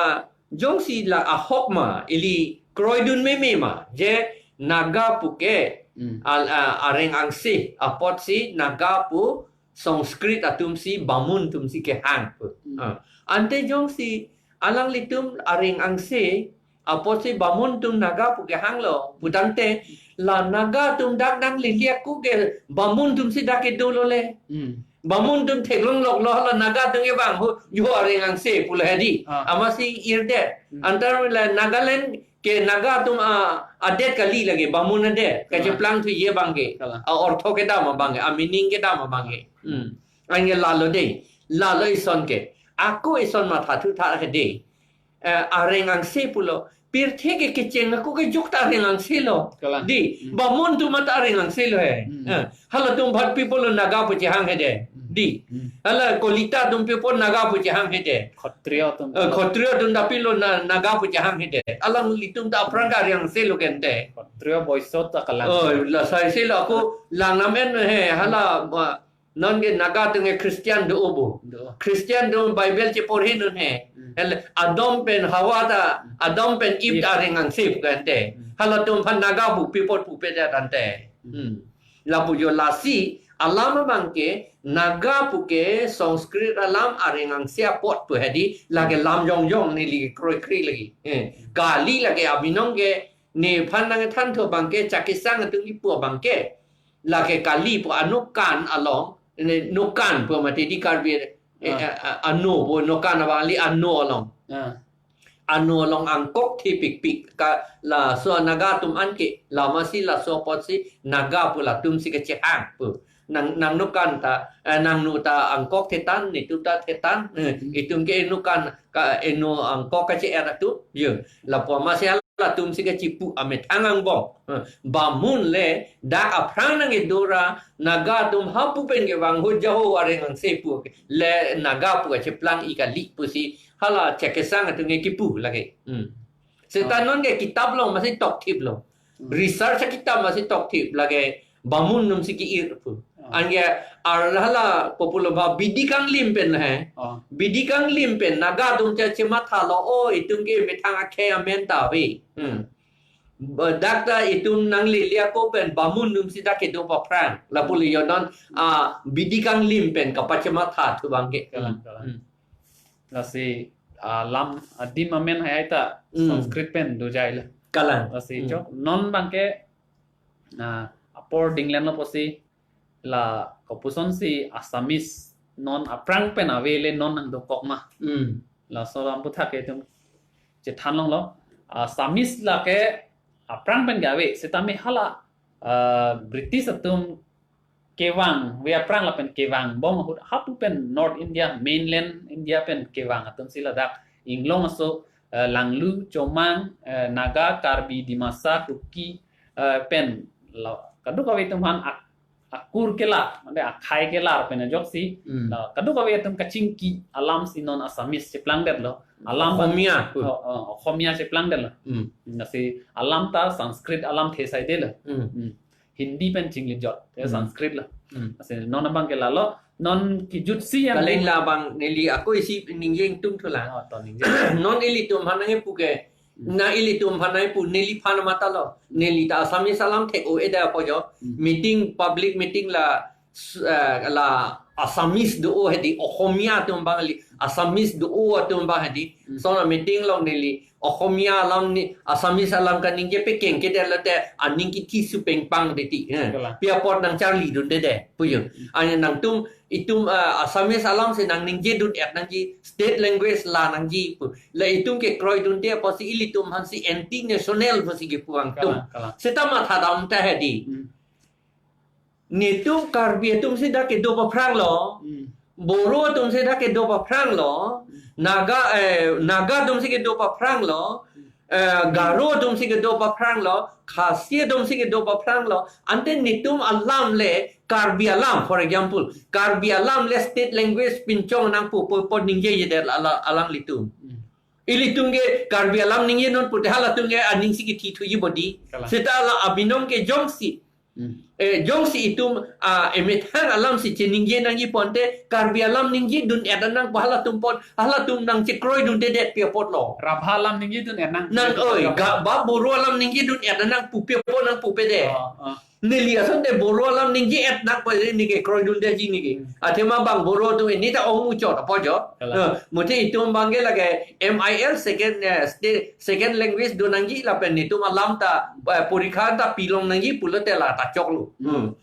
jongsi la ahok ma, ili kroidun meme ma, je Naga pu ke, Hmm. al-, a, areng angse, apotsi Naga pu Sanskrit atumsi Bamun atumsi kehang pu. Hmm. Ah. Ante jongsi alanglitum areng angse, apotsi Bamun atum Naga pu kehanglo, putangte la Naga atum dak nanglele ako ke Bamun atumsi dak kedo lo le. Hmm. Bamun atum theklong loklo la Naga atum kevang ho, jo areng angse pulo hedi. Ah. Amatsi irdet. Hmm. Antar la Nagaland ke Naga atum a, adet kali lake Bamun adet. Kalang. Kacheplangthuji abang ke. Kalang. A ortho kedam abang ke, a meaning kedam abang ke. Hmm. Anke lalo de. Lalo ison ke. Ako ison mathathu tha ke de. Eh, areng angse pulo. Pirthe ke kecheng ako ke jok ta areng angse lo. Kalang. Di, Hmm. Bamun atum ta areng angse lo he. Hmm. Eh, halatum aphan pi pulo Naga pu chehang hede. Hmm. Di. Hmm. Hala Kolita atum pi pulo Naga pu chehang hede. Khattriya atum. Eh, Khattriya atum ta pilo na, Naga pu chehang hede. Alanglitum ta aphrang ke areng angse lo ke ante. Khattriya Vaishya ta kalang. Oh, la sai se lo ako lang namen he, hala, ba, non ke Naga atum ke Christian do obo. Do. Christian atum Bible cheporhe non he. Hmm. Hel Adam pen Hawa ta, Hmm. Adam pen Eve Eve. ta areng angse pu ke ante. Hmm. Halatum aphan Naga pu pi apot pupe ta ante. Hmm. Hmm. Lapu jo lasi, alam abang ke, Naga pu ke Sanskrit alam areng angse apot pu hedi, lake lam jongjong neli kroikre lagi. Eh, kali lake abinong ke, nephan nangthan thu abang ke, Chakesang atum kipu abang ke, lake kali pu anokan along, ne nokan pu mati di Karbi, eh, Ah. eh, eh, ano pu nokan abang ali ano along. Ah. Ano along angkok thepikpik ka laso Naga atum anke, la amatsi laso apotsi Naga pu latumsi kachehang pu. Nang, nang nokan ta, eh, nangno ta angkok thetan, netum ta thetan, eh, Hmm. itum ke nokan ka eno angkok kache-er atum, yo. Lapu amatsi latumsi kachipu amethang angbong. Eh, Bamun le dak aphrang nangkedo ra Naga atum hapu pen kevang ho jaho areng angse pu le Naga pu kacheplang-i kali pusi hala Chakesang atum ke kipu lake. Hmm. Seta Ah. non ke kitab along amatsi tokthiplo. Hmm. Research akitap amatsi tokthip lake Bamun atumsi ke-ir pu. Ah. Anke ar hala populo ba Bidi Kanglim pen he. Ah. Bidi Kanglim pen Naga atum che chematha lo, oh, itum ke methang akhei amen ta ave. Hmm. Ba dak ta itum nanglele ako pen Bamun atumsi dak kedo paphrang. Lapu le yo non, ah, Bidi Kanglim pen kapachematha thu abang ke. Kalang, kalang. Hmm. Lasi, ah, lam adim amen hai ta Hmm. Sanskrit pen dojai le. Kalang. Lasi Hmm. chok non abang ke, ah, apor dinglen lo pusi la kopusonsi Assamese non aphrang pen ave le non nangdokok ma. Hmm. Laso lam aputhak ke itum chethan longlo. Assamese lake aphrang pen ke ave, setame hala, ah, British atum kevang, ave aphrang lapen kevang bom ahut hapu pen North India, mainland India pen kevang atum si ladak Inglong aso, eh, Langlu, Chomang, eh, Naga, Karbi, Dimasa, Kuki, eh, pen lo, kadokave atum aphan ak-, akur kelar, mane akhei kelar pen ajoksi, Hmm. lo, kadokave atum kachingki alam si non Assamese cheplangdetlo. Alam Ohomia. Oh, oh, Ohomia cheplangdetlo. Hmm. Lasi alam ta Sanskrit alamthe saidelo. Hmm. Hmm. Hindi pen chinglejot, ya, Hmm. Sanskrit lo. Hmm. Lasi non abang ke lalo, non kejutsi yang Kaling labang neli ako isi ningje ingtungthulang. Oh, to ningje. Non ilitum aphan nangkepu ke, Hmm. na ilitum aphan nangkepu neliphan matha lo. Neli ta Assamese alam thek-o-e da apo jo. Hmm. Meeting, public meeting la, s-, eh, la Assamese do-o hedi, Ohomia atum abang kali, Assamese do-o atum abang hedi. Hmm. Lason a-meeting along neli Ohomia alam ni, Assamese alam kaningje pekeng kedet lote aning kithi supeng pangdetji. Eh. Kalang. Pi apot nangcharlidunde de, pu jo. Hmm. Ane nangtum, itum, ah, Assamese alam si nangningjedun-et nangji, state language la nangji pu. La itum kekroidunde apotsi ilitum aphansi anti-national pusi kepu angtum. Kalang, kalang. Seta mathadam ta hedi. Hmm. Netum Karbi atum si dak kedo paphranglo. Hmm. Boro atum si dak kedo paphranglo. Hmm. Naga, eh, Naga atum si kedo paphranglo. Hmm. Eh, Garo atum si kedo paphranglo. Khasi atum si kedo paphranglo. Ante netum alam le Karbi alam, for example, Karbi alam le state language pinchong nangpo pu apot ningjejedet ala-, alanglitum. Hmm. Ilitum ke Karbi alam ningjedun pute halatum ke aning si kithithuji bodi. Kalang. Seta la abinong ke jongsi. Hmm. Eh, jongsi itum, ah, emethang alam si cheningje nangji ponte, Karbi alam ningjedun-et nangpo halatum pon, halatum nangchekroidundedet pi apotlo. Rabha alam ningjedun-et nang. Nang, oi, Rabha. Ga, ba Boro alam ningjedun-et nangpo pi apot nangpupe de. Oh, oh. Neli asonte Boro alam ningje-et nangpo neke kroidundeji neke. Hmm. Athema bang Boro atum neta ong muchot apo jo. Kalang. Eh, muthe itum abang ke lake M I L second, eh, sta-, second language do nangji lapen netum alam ta, eh, porikha ta pilong nangji pulote la ta choklo. Hmm. Hmm.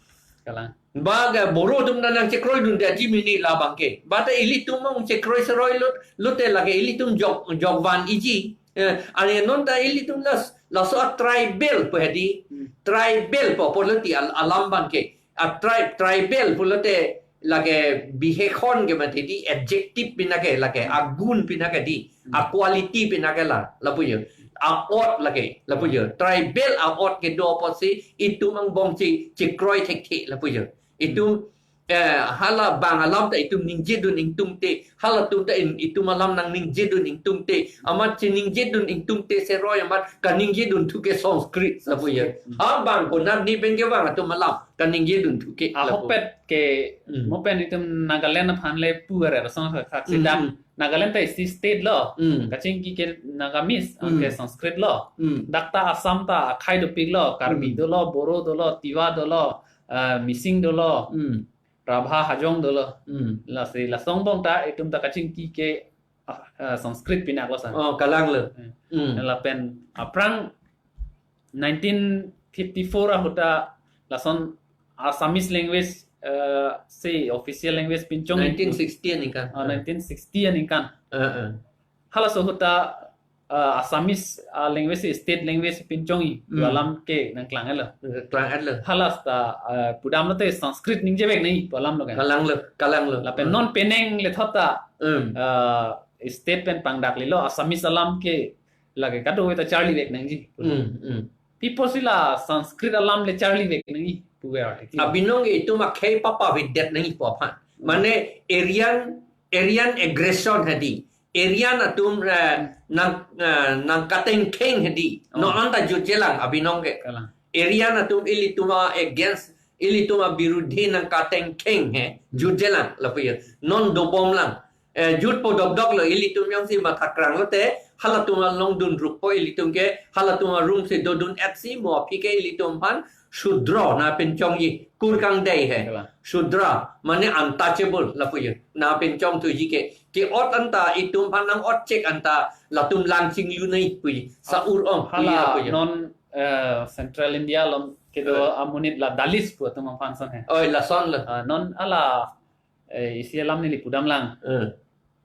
Kalang. Ba ke Boro atum ta nangchekroidundeji mini labang ke. Ba ta ilitum ong chekroiseroi lo, lote lake ilitum jok, jokvan-iji. Eh, ane non ta ilitum las, laso a-tribal pu hedi. Hmm. Tribal pu, pu loti al-, alam abang ke. A-tri-, tribal pulote lake bihek-hon ke mati di, adjective pinake lake, agun pinake di, Hmm. a-quality pinake la, lapu jo. A-ot lake, lapu jo. Tribal a-ot kedo apotsi itum angbong che, chekroi thekthe lapu jo. Itum, eh, hala bang alam ta itum ningjedun ingtungte, halatum ta in, itum alam nangningjedun ingtungte, amat cheningjedun ingtungte seroi amat kaningjedunthu ke Sanskrit lapu jo. Sanskrit. Hmm. Ha bang konat ni pen kevang atum alam kaningjedunthu ke lapu. Ahokpet ke Hmm. mo pen itum Nagaland aphan le pu are rasong khaksi Hmm, dak. Hmm. Nagaland ta isi state lo. Hmm. Kachingki ke Nagamese, Hmm. ke Sanskrit lo. Hmm. Dak ta Assam ta akhei dopiklo, Karbi Hmm. dolo, Boro dolo, Tiwa dolo, ah, Mising dolo, Hmm. Rabha Hajong dolo. Hmm. Lasi lason angbong ta itum ta kachingki ke, ah, ah, Sanskrit pinaklo sa. Oh, kalanglo. Hmm. Hmm. Lapen aphrang nineteen fifty-four ahut ta lason Assamese language, eh, si official language pinchong. Nineteen sixty aningkan. Ah, nineteen sixty aningkan. Eh, eh. Halaso ahut ta, eh, Assamese, ah, language si state language pinchongji Hmm. pu alam ke nangklang-etlo. Klang-etlo. Halas ta, eh, pudamlote Sanskrit ningjevek nangji pu alam lo kan. Kalanglo, kalanglo. Lapen Hmm. non penang lethot ta, Hmm. eh, state pen pangdaklilo Assamese alam ke lake kadokave ta charlivek nangji. Hmm, hmm. Pi apotsi la Sanskrit alam le charlivek nangji pu article. Abinong itum akhei papavedet nangji pu aphan. Mane Aryan, Aryan aggression hedi. Aryan atum, eh, nang, eh, nangkatengkheng hedi. Oh. Non anta jutjelang abinong ke. Kalang. Aryan atum ilitum against, ilitum abirudhi nangkatengkheng he. Jutjelang lapu jo. Non dobomlang. Eh, jutpo dokdoklo ilitum jongsi mathakrang lote, halatum along dunrukpo ilitum ke, halatum arum si dodun-et si mo aphi ke ilitum aphan Shudra nangpinchongji, kur kangdei he. Kalang. Shudra, mane untouchable lapu jo. Nangpinchongthuji ke, ke-ot anta itum aphan nang-otchek anta latum lang chinglu nangji puji. Sa-ur ong puji Hala lapu jo. Non, eh, Central India along kedo Eh. amonit la Dalits pu atum aphan ason he. Oi, lasonlo. Ah, non hala eh, isi alam neli pudamlang. Eh.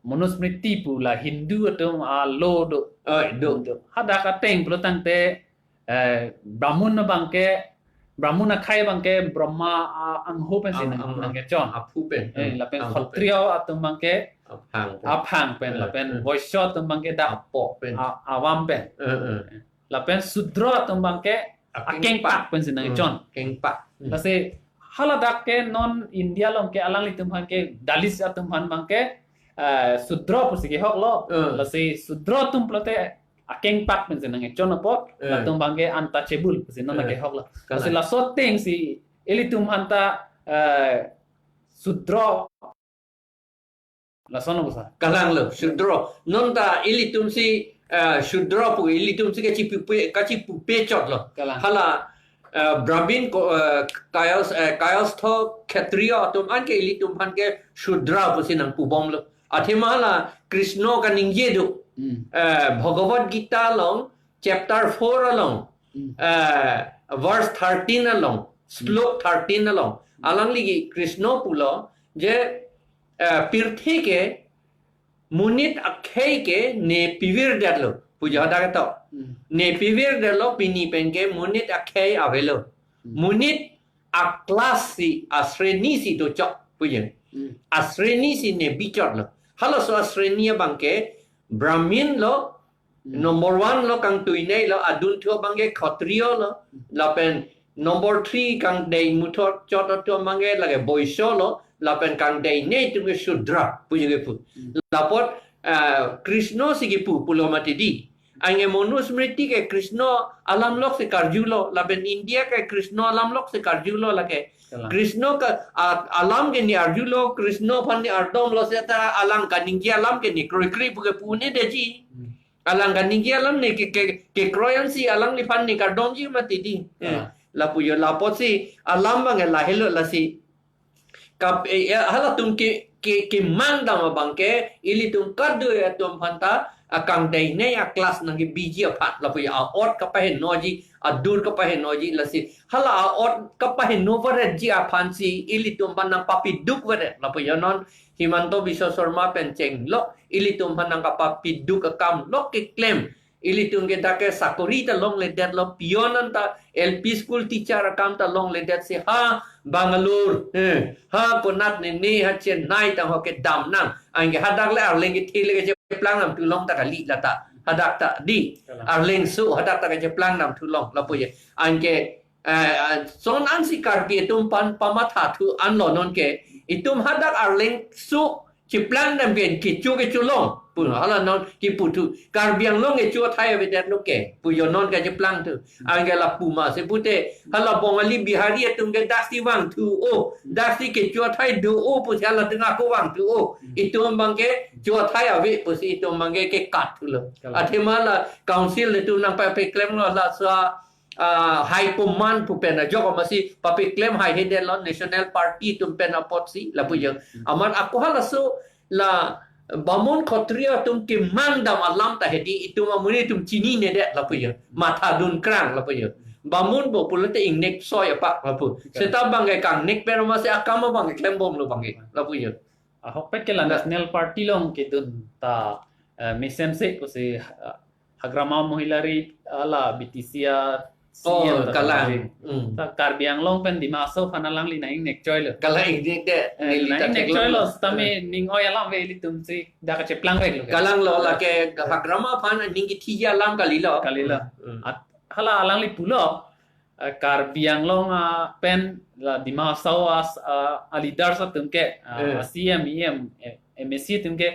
Manusmriti pu la Hindu atum a-law do. Eh, do. Do. Hadak ateng pulo tangte, eh, Brahmun abang ke Brahmun akhei abangke Brahma, ah, angho pensi Ang-, nang, ang-, nangkechon. Aphu pen. Eh, Hmm. lapen Aphu pen. Kshatriya atum abangke Aphang pen. Aphang pen, Eh, lapen eh. Vaishya atum abangke dak Apo pen. A-, avam pen. Eh, eh. Lapen Sudra atum abangke Akengpak. Akengpak pensi nangkechon. Hmm. Kengpak. Hmm. Lasi haladak ke non India along ke alanglitum aphan ke Dalit atum aphan abangke, eh, Sudra pusi kehoklo. Eh. Lasi Sudra atum pulote Akengpak pensi nangkechon apot, Eh. latum abangke untouchable pusi non Eh. kehoklo. Kalang. Lasi laso atengsi ilitum aphanta, eh, Sudra. Lason lo sa. Kalanglo, Sudra. Non ta ilitum si, eh, Sudra pu, ilitum si kachipupe, kachipupe chotlo. Kalang. Hala, eh, Brahmin ko, eh, Kayas, eh, Kayastha Kshatriya atum anke ilitum aphan ke Sudra pusi nangpubomlo. Athema hala Krishna kaningje do. Hmm. Eh, Bhagavad Gita along, chapter four along, Hmm. eh, verse thirteen along, Hmm. slok thirteen along. Alangli Krishna pulo, je, eh, pirthe ke monit akhei ke ne pivirdetlo. Puja dak to. Hmm. Ne pivirdetlo pini pen ke monit akhei avelo. Hmm. Monit a-class si, asreni si dochok. Puja. Hmm. Asreni si ne bichotlo. Halaso asreni abangke Brahmin lo, Hmm. number one lo kangtuinei lo, adunthu abangke Kshatriya lo, lapen number three kangdei muthot chot atum abangke lake Vaishya lo, lapen kangdeinei atum ke Sudra, puji kepu. Hmm. Lapot, eh, Krishna si kepu pulo mati di. Anke Manusmriti ke Krishna alam lok si karjulo, lapen India ke Krishna alam lok si karjulo lake. Kalang. Krishna ke, a-, alam ke ne arjulo, Krishna aphan ne ardomlo seta alang kaningje alam ke ne kroikre pu ke pu-un-edetji. Hmm. Alang kaningje alam ne ke, ke, kekroi ansi alangliphan ne kardomji mati di. Eh, Ah. lapu jo lapotsi alam abang lahelo lasi. Kap, eh, eh, halatum ke, ke, kemang dam abangke, ilitum kadokave atum aphanta, akangdeinei a-class nangkebiji aphan, lapu jo a-ot kapahenoji, adur kapahenoji, lasi, hala a-ot kapaheno varetji aphansi, ilitum aphan nangpapiduk varet, lapu jo non, Himanta Biswa Sarma pen chenglok, ilitum aphan nangkapapiduk akam lok keklem. Ilitum ke dak ke sakori ta longledetlo, peon anta L P school teacher akam ta longledetsi ha Bangalore, eh, ha konat ne ne ha Chennai tang ho kedam nang. Anke hadak le arleng kethe le kecheplang nam thu long ta kali lata. Hadak ta di. Kalang. Arleng so hadak ta kecheplang nam thu long lapu jo. Anke Eh, eh, son ansi Karbi atum aphan pamatha thu anlo non ke. Itum hadak arleng so cheplang dam pen kecho kecho long. Pu hala non kipu thu. Karbi Anglong kecho athai avedetlo ke. Pu jo non kacheplang thu. Anke lapu ma si pute. Hala Bongali Bihari atum ke daksi vangthu o. Daksi kecho athai do o pusi hala tengah ko vangthu o. Itum abangke cho athai ave pusi itum abangke kekat thulo. Kalang. Athema la council atum nangpapeklemlo la sa ah, high command pu pen ajok amatsi papeklem haihedetlo National Party atum pen apotsi lapu jo. Hmm. Amat ako halaso la bamun Kshatriya atum kemang dam alam ta hedi itum amonit atum chininedet lapu jo. Mathadun krang lapu jo. Bamun bo pulote ingnek soi apak lapu. Betul. Seta abangke kangnek pen amatsi akam abangke klembomlo abangke lapu jo. Ahokpet ke la National Party along kedun ta, eh, mesense pusi, eh, Hagrama Mohila Rally ala B T C a Oh, C M ta kalang. Karbi. Hmm. Ta Karbi Anglong pen Dima Hasao aphan alangli nang-ingnek choilo. Kalang ingnek de. Eh, neli ta nang-ingnek theklong choilo, sitame Eh. ning oi alam ave ilitum si dak kacheplang veklo. Kalanglo lake Hagrama aphan ning kethiji alam kalilo. Kalilo. Hmm. At hala alangli pulo, eh, Karbi Anglong, ah, pen la Dima Hasao as, ah, a-leaders atum ke, ah, Eh. C M, E M, eh, M A C atum ke,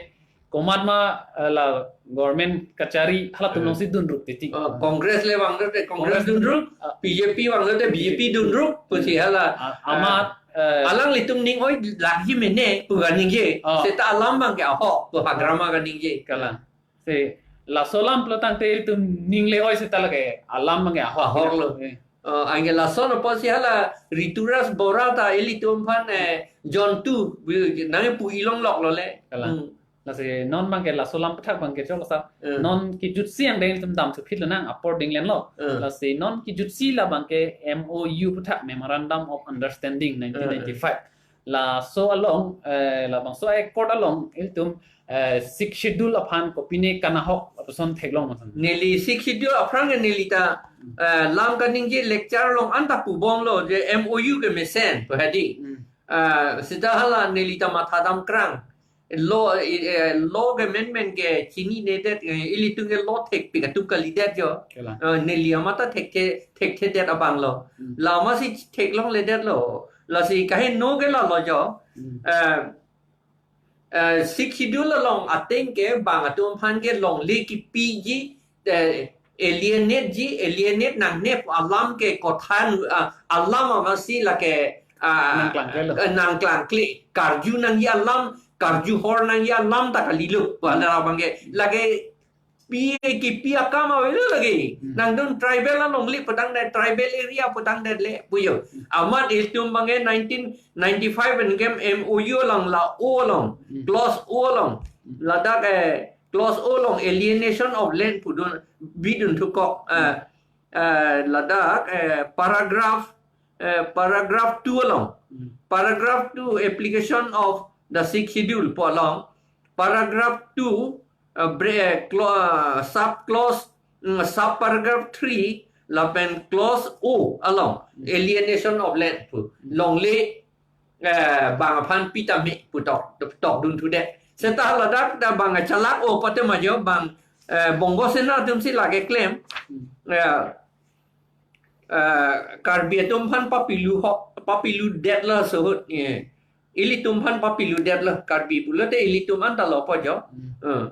komat ma, eh, la government kachari halatum Hmm. alongsi dunrup titi. Oh, Congress le vanglote Congress Congress dunrup, Ah. B J P vanglote B J P dunrup, pusi hala. Ah, amat, eh, alanglitum ning oi lagi mene, pu kaningje. Ah. Seta alam abangke ahok, pu Hagrama kaningje. Kalang. Si, laso alam pulo tangte ilitum ning le oi seta lake alam abangke ahok. Ahoklo. Eh. Oh, anke lason apotsi hala Rituraj Bora ta ilitum aphan, eh, jontu, bi-, nangpu ilongloklo le. Kalang. Hmm. Lasi non abangke laso alam aputhak abangke cholo sa. Hmm. Non kejutsi angdeng ilitum damthu phitlo nang apor dinglenlo. Hmm. Lasi non kejutsi la abangke M O U aputhak, Memorandum of Understanding Hmm, hmm. nineteen ninety-five. Laso along, eh, labangso a-accord along ilitum, eh, Sixth Schedule aphan kopine kanahok lapuson theklong ma san? Neli Sixth Schedule aphrang ke neli ta, eh, lam kaningje lecture along anta pubomlo je M O U ke mesen pu hedi. Hmm. Eh, seta hala neli ta mathadam krang. Law, eh, law ke menmen ke chininedet, eh, ilitum ke law thekpik atum kalidet jo. Kela. Eh, neli amat ta thekthe, thekthedet abanglo. Hmm. La amatsi theklongledetlo. Lasi kaheno ke lalo jo. Hmm. Eh, eh, Sixth Schedule along ateng ke bang atum aphan ke longle kipiji, eh, alienate ji, alienate nangne pu alam ke kothan, ah, alam amatsi lake, ah, nangklangkle lo. Eh, nangklangkle, karju nangji alam, karju hor nangji alam ta kalilo. Pu alar abang ke, lake pi kipi akam avelo lake. Hmm. Nangdun tribal alongle putangdet, tribal area putangdet le pu jo. Hmm. Amat ilitum abang ke nineteen ninety-five pen ke M O U along la O along, Hmm. clause O along, Hmm. ladak, eh, clause O along alienation of land pudun, bidun thukok, eh, Hmm. eh, ladak, eh, paragraph, eh, paragraph two along. Hmm. Paragraph two, application of the Sixth Schedule pu along. Paragraph two, eh, bre-, eh, cla-, eh, sub clause, mm, sub paragraph three, lapen clause O along. Hmm. Alienation of land pu. Hmm. Longle, eh, bang aphan pitame putok, tokdun thudet. Seta ladak ta bang chalak o pate ma jo bang, eh, Bongo Sena atumsi lake klem. Hmm. Eh, eh, Karbi atum aphan papilu hok, papiludetlo suhut, eh. Ilitum aphan papiludetlo Karbi pulote ilitum anta lo pu jo. Hmm. Eh.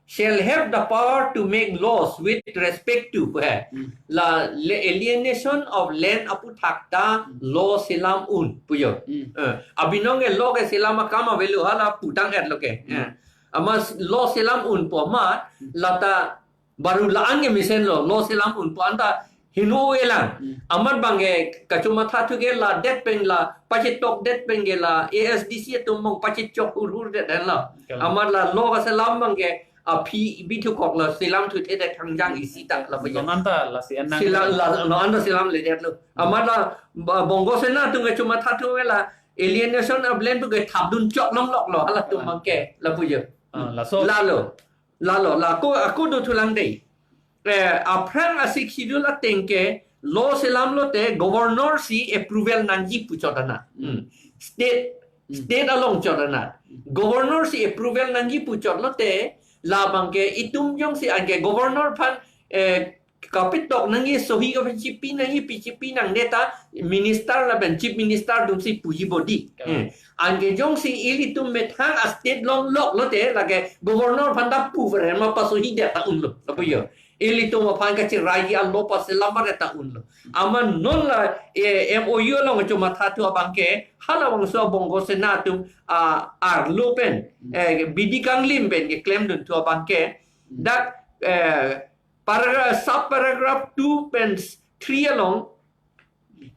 Shall have the power to make laws with respect to, pu he. Hmm. La le alienation of land aputhak ta Hmm. law selam un pu jo. Hmm. Eh, abinong ke law ke selam akam avelo hala putang-etlo ke. Hmm. Eh. Amat law selam un pu amat Hmm. lata baru la-an ke mesenlo, law selam un pu anta heno elang. Hmm. Amat abang ke kachomathathu ke ladet pen la, pachethokdet pen ke la, A S D C atum abang pachechok hurhurdet henlo. Kalang. Amat la law kaselam abang ke, aphi bithukoklo, selam thuthedet thangjang isi ta lapu jo. Non anta lasi an nang. Selam la, non anta selamledetlo. Hmm. Amat la, ba, Bongo Sena atum kachomathathu ke la, alienation of land pu ke thapdun chok longloklo, halatum Kalang. abang ke, lapu jo. Ah, laso. Lalo. Lalo, la ako, ako dothulang dei. Eh, aphrang a-Sixth Schedule ateng ke law selam lote governor si approval nangji pu chot anat. Hmm. State, Hmm. state along chot anat. Hmm. Governor si approval nangji pu chot lote labang ke itum jongsi anke governor aphan, eh, kapitok nangji, sohi kapichipi nangji, pichipi nangne ta minister lapen chief minister atumsi puji bodi. Kalang. Eh, anke jongsi ilitum methang a-state longlok lote lake governor aphan ta pu veren ma pasohidet ta unlo, lapu jo. Ilitum aphan kachiraiji a-law paselam veret ta unlo. Amat non la, eh, M O U along chomathathu abang ke, halabangso Bongo Sena atum, ah, arlo pen, eh, bidi kanglim pen keklemdunthu abang ke, dak, eh, paragraph, sub paragraph two pen three along,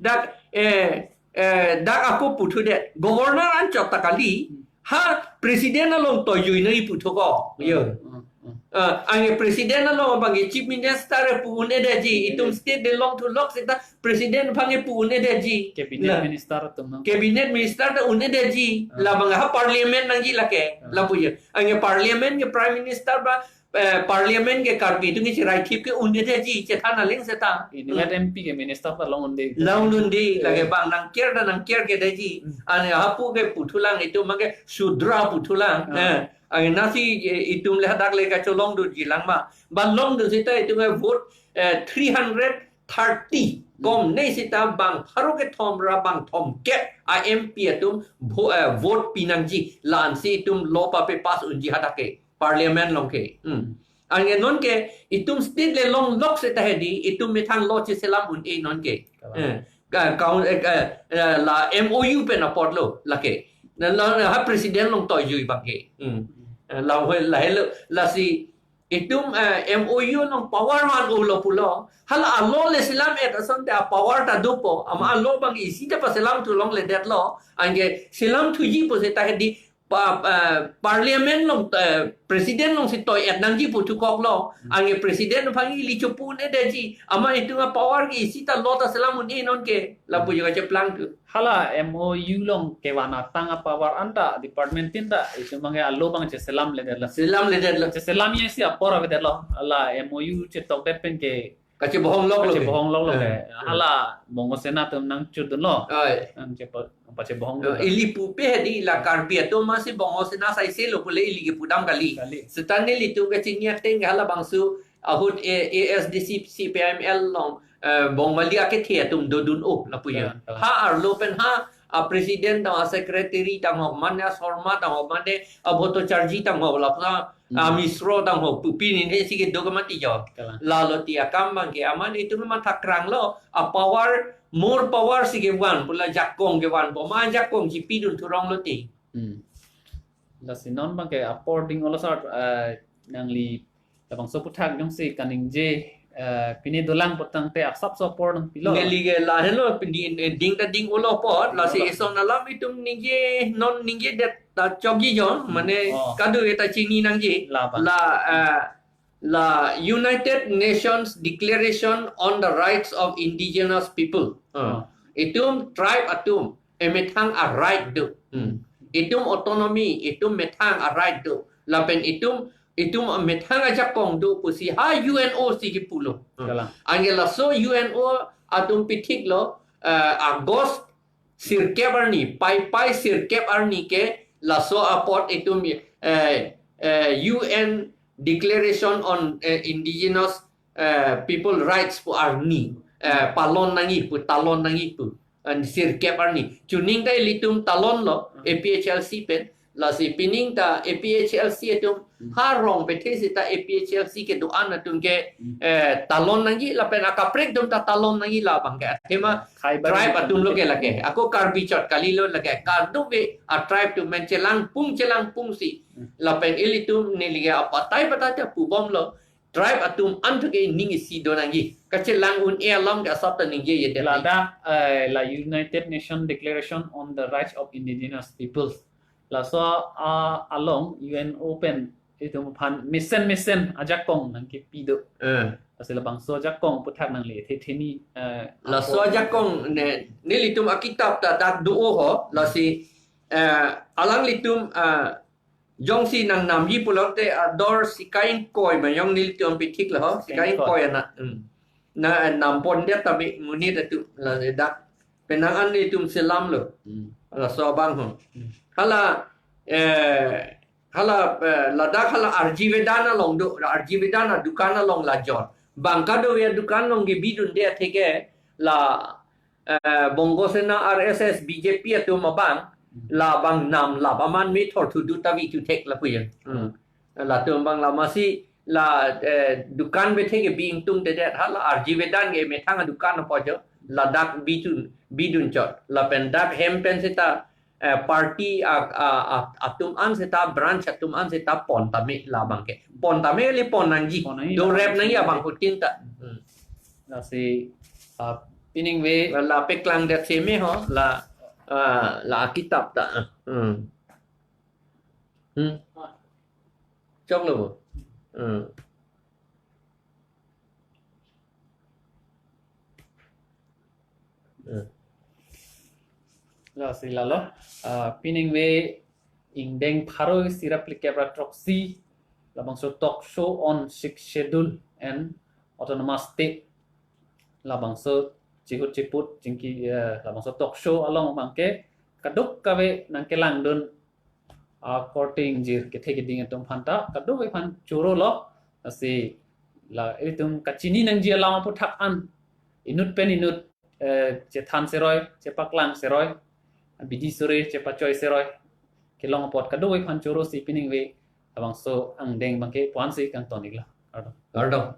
dak, eh, eh, dak ako puthudet. Governor anchot ta kali, ha president along toijui nangji puthuko. Jo. Hmm, hmm, hmm. Eh, anke president along abang ke chief minister pu un-edetji, itum Hmm. state de longthulok seta president aphan ke pu un-edetji. Cabinet Na. minister atum nang. Cabinet minister ta un-edetji. Hmm. Labang ha parliament nangji lake. Hmm. Lapu jo. Anke parliament ke prime minister ba, eh, parliament ke Karbi atum ke chiraithip ke un-edetji, chethan aling seta. Ini Hmm. kan M P ke minister ta long un-e. Longdunde, Eh. lake bang nangker ta nangkerkedetji. Hmm. Anke hapu ke puthulang itum abang ke Shudra puthulang. Ah. Eh, anke nasi, eh, itum le hadak le kacholongdunji lang ma. Ba longdun seta itum ke vote, eh, three hundred thirty. Hmm. Komne seta bang pharo kethom ra bang thomkep a-M P atum vo-, eh, vote pinangji. La-ansi itum law pape pass unji hadak ke. Parliament along ke. Hmm. Anke non ke itum state le longlok seta hedi, itum methang law cheselam un-e non ke. Kalang. Eh, ka, kaun, eh, ka, eh, la M O U pen apotlo, lake. Na la, la ha president along toijui abang ke. Hmm. Eh, la hoi, lahelo, lasi itum, eh, M O U along power man ulo pulo. Hala a-law le selam-et asonte a-power ta dopo. Amat a-law abang isi ta paselamthu longledetlo. Anke selamthuji pu seta hedi pa, eh, parliament along, eh, president alongsi toi-et nangji pu thukoklo. Hmm. Anke president aphan ili chopu un-edetji. Amat itum apower ke isi ta lo ta selam un-e non ke. Lapu jo kacheplang tu. Hala M O U along kevan atang apower anta department tin ta itum abang ke alo abang cheselamledetlo. Selamledetlo. Cheselamji si apor avedetlo. Hala M O U chetokdet pen ke Kachebohong loklo ke. Kachebohong loklo ke. Eh. Hala Bongo Sena atum nangchudunlo. Ai. Nang chepo, pachebohong Eh, dun. Ili pupe hedi la Karbi atum masi Bongo Sena saise lo pule ili kepudam kali. Kali. Seta nelitum kachini ateng hala bangso ahut A-, A S D C, C P I M L along, eh, Bongmali akethe atum dodun-o lapu jo. Ya, ya. Ha arlo pen ha, a president tang, a secretary tang ho, mane a Sharma tang ho, mane a Bhattacharjee tang ho, lapu Hmm. a Misro tang ho, pu pini ne si kedo kemati jo. Kalang. Lalo ti akam abang ke amat itum mathakranglo, a power, more power si kevan, pu la jakong kevan, pu ma jakong si pidun thurong lo ti. Hmm. Lasi non abang ke apor ding-olo sir, eh, nangli labangso aputhak jongsi kaningje, eh, pine dolang pu tangte asapso apor nangpilo. Neli ke lahenlo, pini, eh, ding ta ding-olo apot, lasi Ding-olo. Eson alam itum ningje, non ningjedet ta chokji jo, mane Oh. kadokave ta chini nangji. Laba. La, eh, la United Nations Declaration on the Rights of Indigenous People. Ah. Oh. Itum tribe atum emethang a right do. Hmm. Itum autonomy, itum methang a right do. Lapen itum, itum methang ajakong do pusi ha U N O si kepulo. Hmm. Kalang. Anke laso U N O atum pithiklo, eh, August sirkep arni, Paipai sirkep arni ke laso apot itum, eh, eh, U N Declaration on, eh, Indigenous, eh, People Rights pu arni, eh, palon nangji pu, talon nangji pu, eh, sirkep arni. Chuning ta ilitum talonlo, Hmm. A P H L C pen, lasi pining ta A P H L C atum, Hmm. ha rong pethe seta A P H L C kedo-an atum ke, Hmm. eh, talon nangji lapen akaprek atum ta talon nangji labang ke. Athema Khai baru tribe atum atum lo ke lake. Ako Karbi chot kalilo lake. Kadokave a tribe atum pen chelangpung chelangpung si. Hmm. Lapen ilitum neli ke apatai patai ta pubomlo. Tribe atum antu ke ning isi do nangji. Kachelang un-e alam ke asap ta ningjejedet. Ladak, eh, la United Nations Declaration on the Rights of Indigenous Peoples. Laso, ah, along U N O pen itum aphan mesen mesen ajakong nangkepi do. Eh. Lasi labangso ajakong aputhak nangli the theni, eh, Laso apor. Ajakong ne, nelitum akitap ta dak do-o ho, lasi, eh, alanglitum, eh, jongsi nangnamji pulote ador sika ingkoi ma jong nelitum pithiklo ho, sika Sika ingkoi. ingkoi ana. Hmm. Na, eh, nampondet ta bi monit atum ladak. Penang an nelitum selamlo. Hmm. Laso abang ho. Hmm. Hala, eh, hala, eh, ladak hala R G Vedanta along do, R G Vedanta adukan along la jor. Bang kadokave adukan along kebidunde atheke la, eh, Bongo Sena, R S S, B J P atum abang, labang namlap aman methor thudu ta vi thuthek lapu jo. Hmm. Latum abang la masi la, eh, dukan bethe kebi ingtungdedet hala R G Vedanta ke methang adukan apot jo. Ladak bidun, bidun chot. Lapen dak hem pen seta, eh, party a, a, a, atum an seta, branch atum an seta pon tame labang ke. Pon tame le pon nangji. Pon nangji. Dorep nangji abangphutin ta. Hmm. Lasi, ah, pining ave. La peklangdet seme ho, la, ah, la akitap ta. Hmm. Hmm. Choklo. Hmm. Hmm. Lasi lalo, ah, pining ave ingdeng pharo isi ra phlikep ra throksi, labangso talk show on Sixth Schedule and Autonomous State. Labangso chihut chiput jingki, eh, labangso talk show along abang ke kadokave nangkelangdun, ah, korte ingjir kethe keding atum aphan ta kadokave aphan chorolo. Lasi la itum kachini nangji alam aputhak an inut pen inut, eh, chethan seroi, chepaklang seroi, bidi sore chepachoi seroi. Kelong apot kadokave aphan choro si pining ave labangso angdeng abang ke pu-an si kangton iklo. Kardom. Kardom.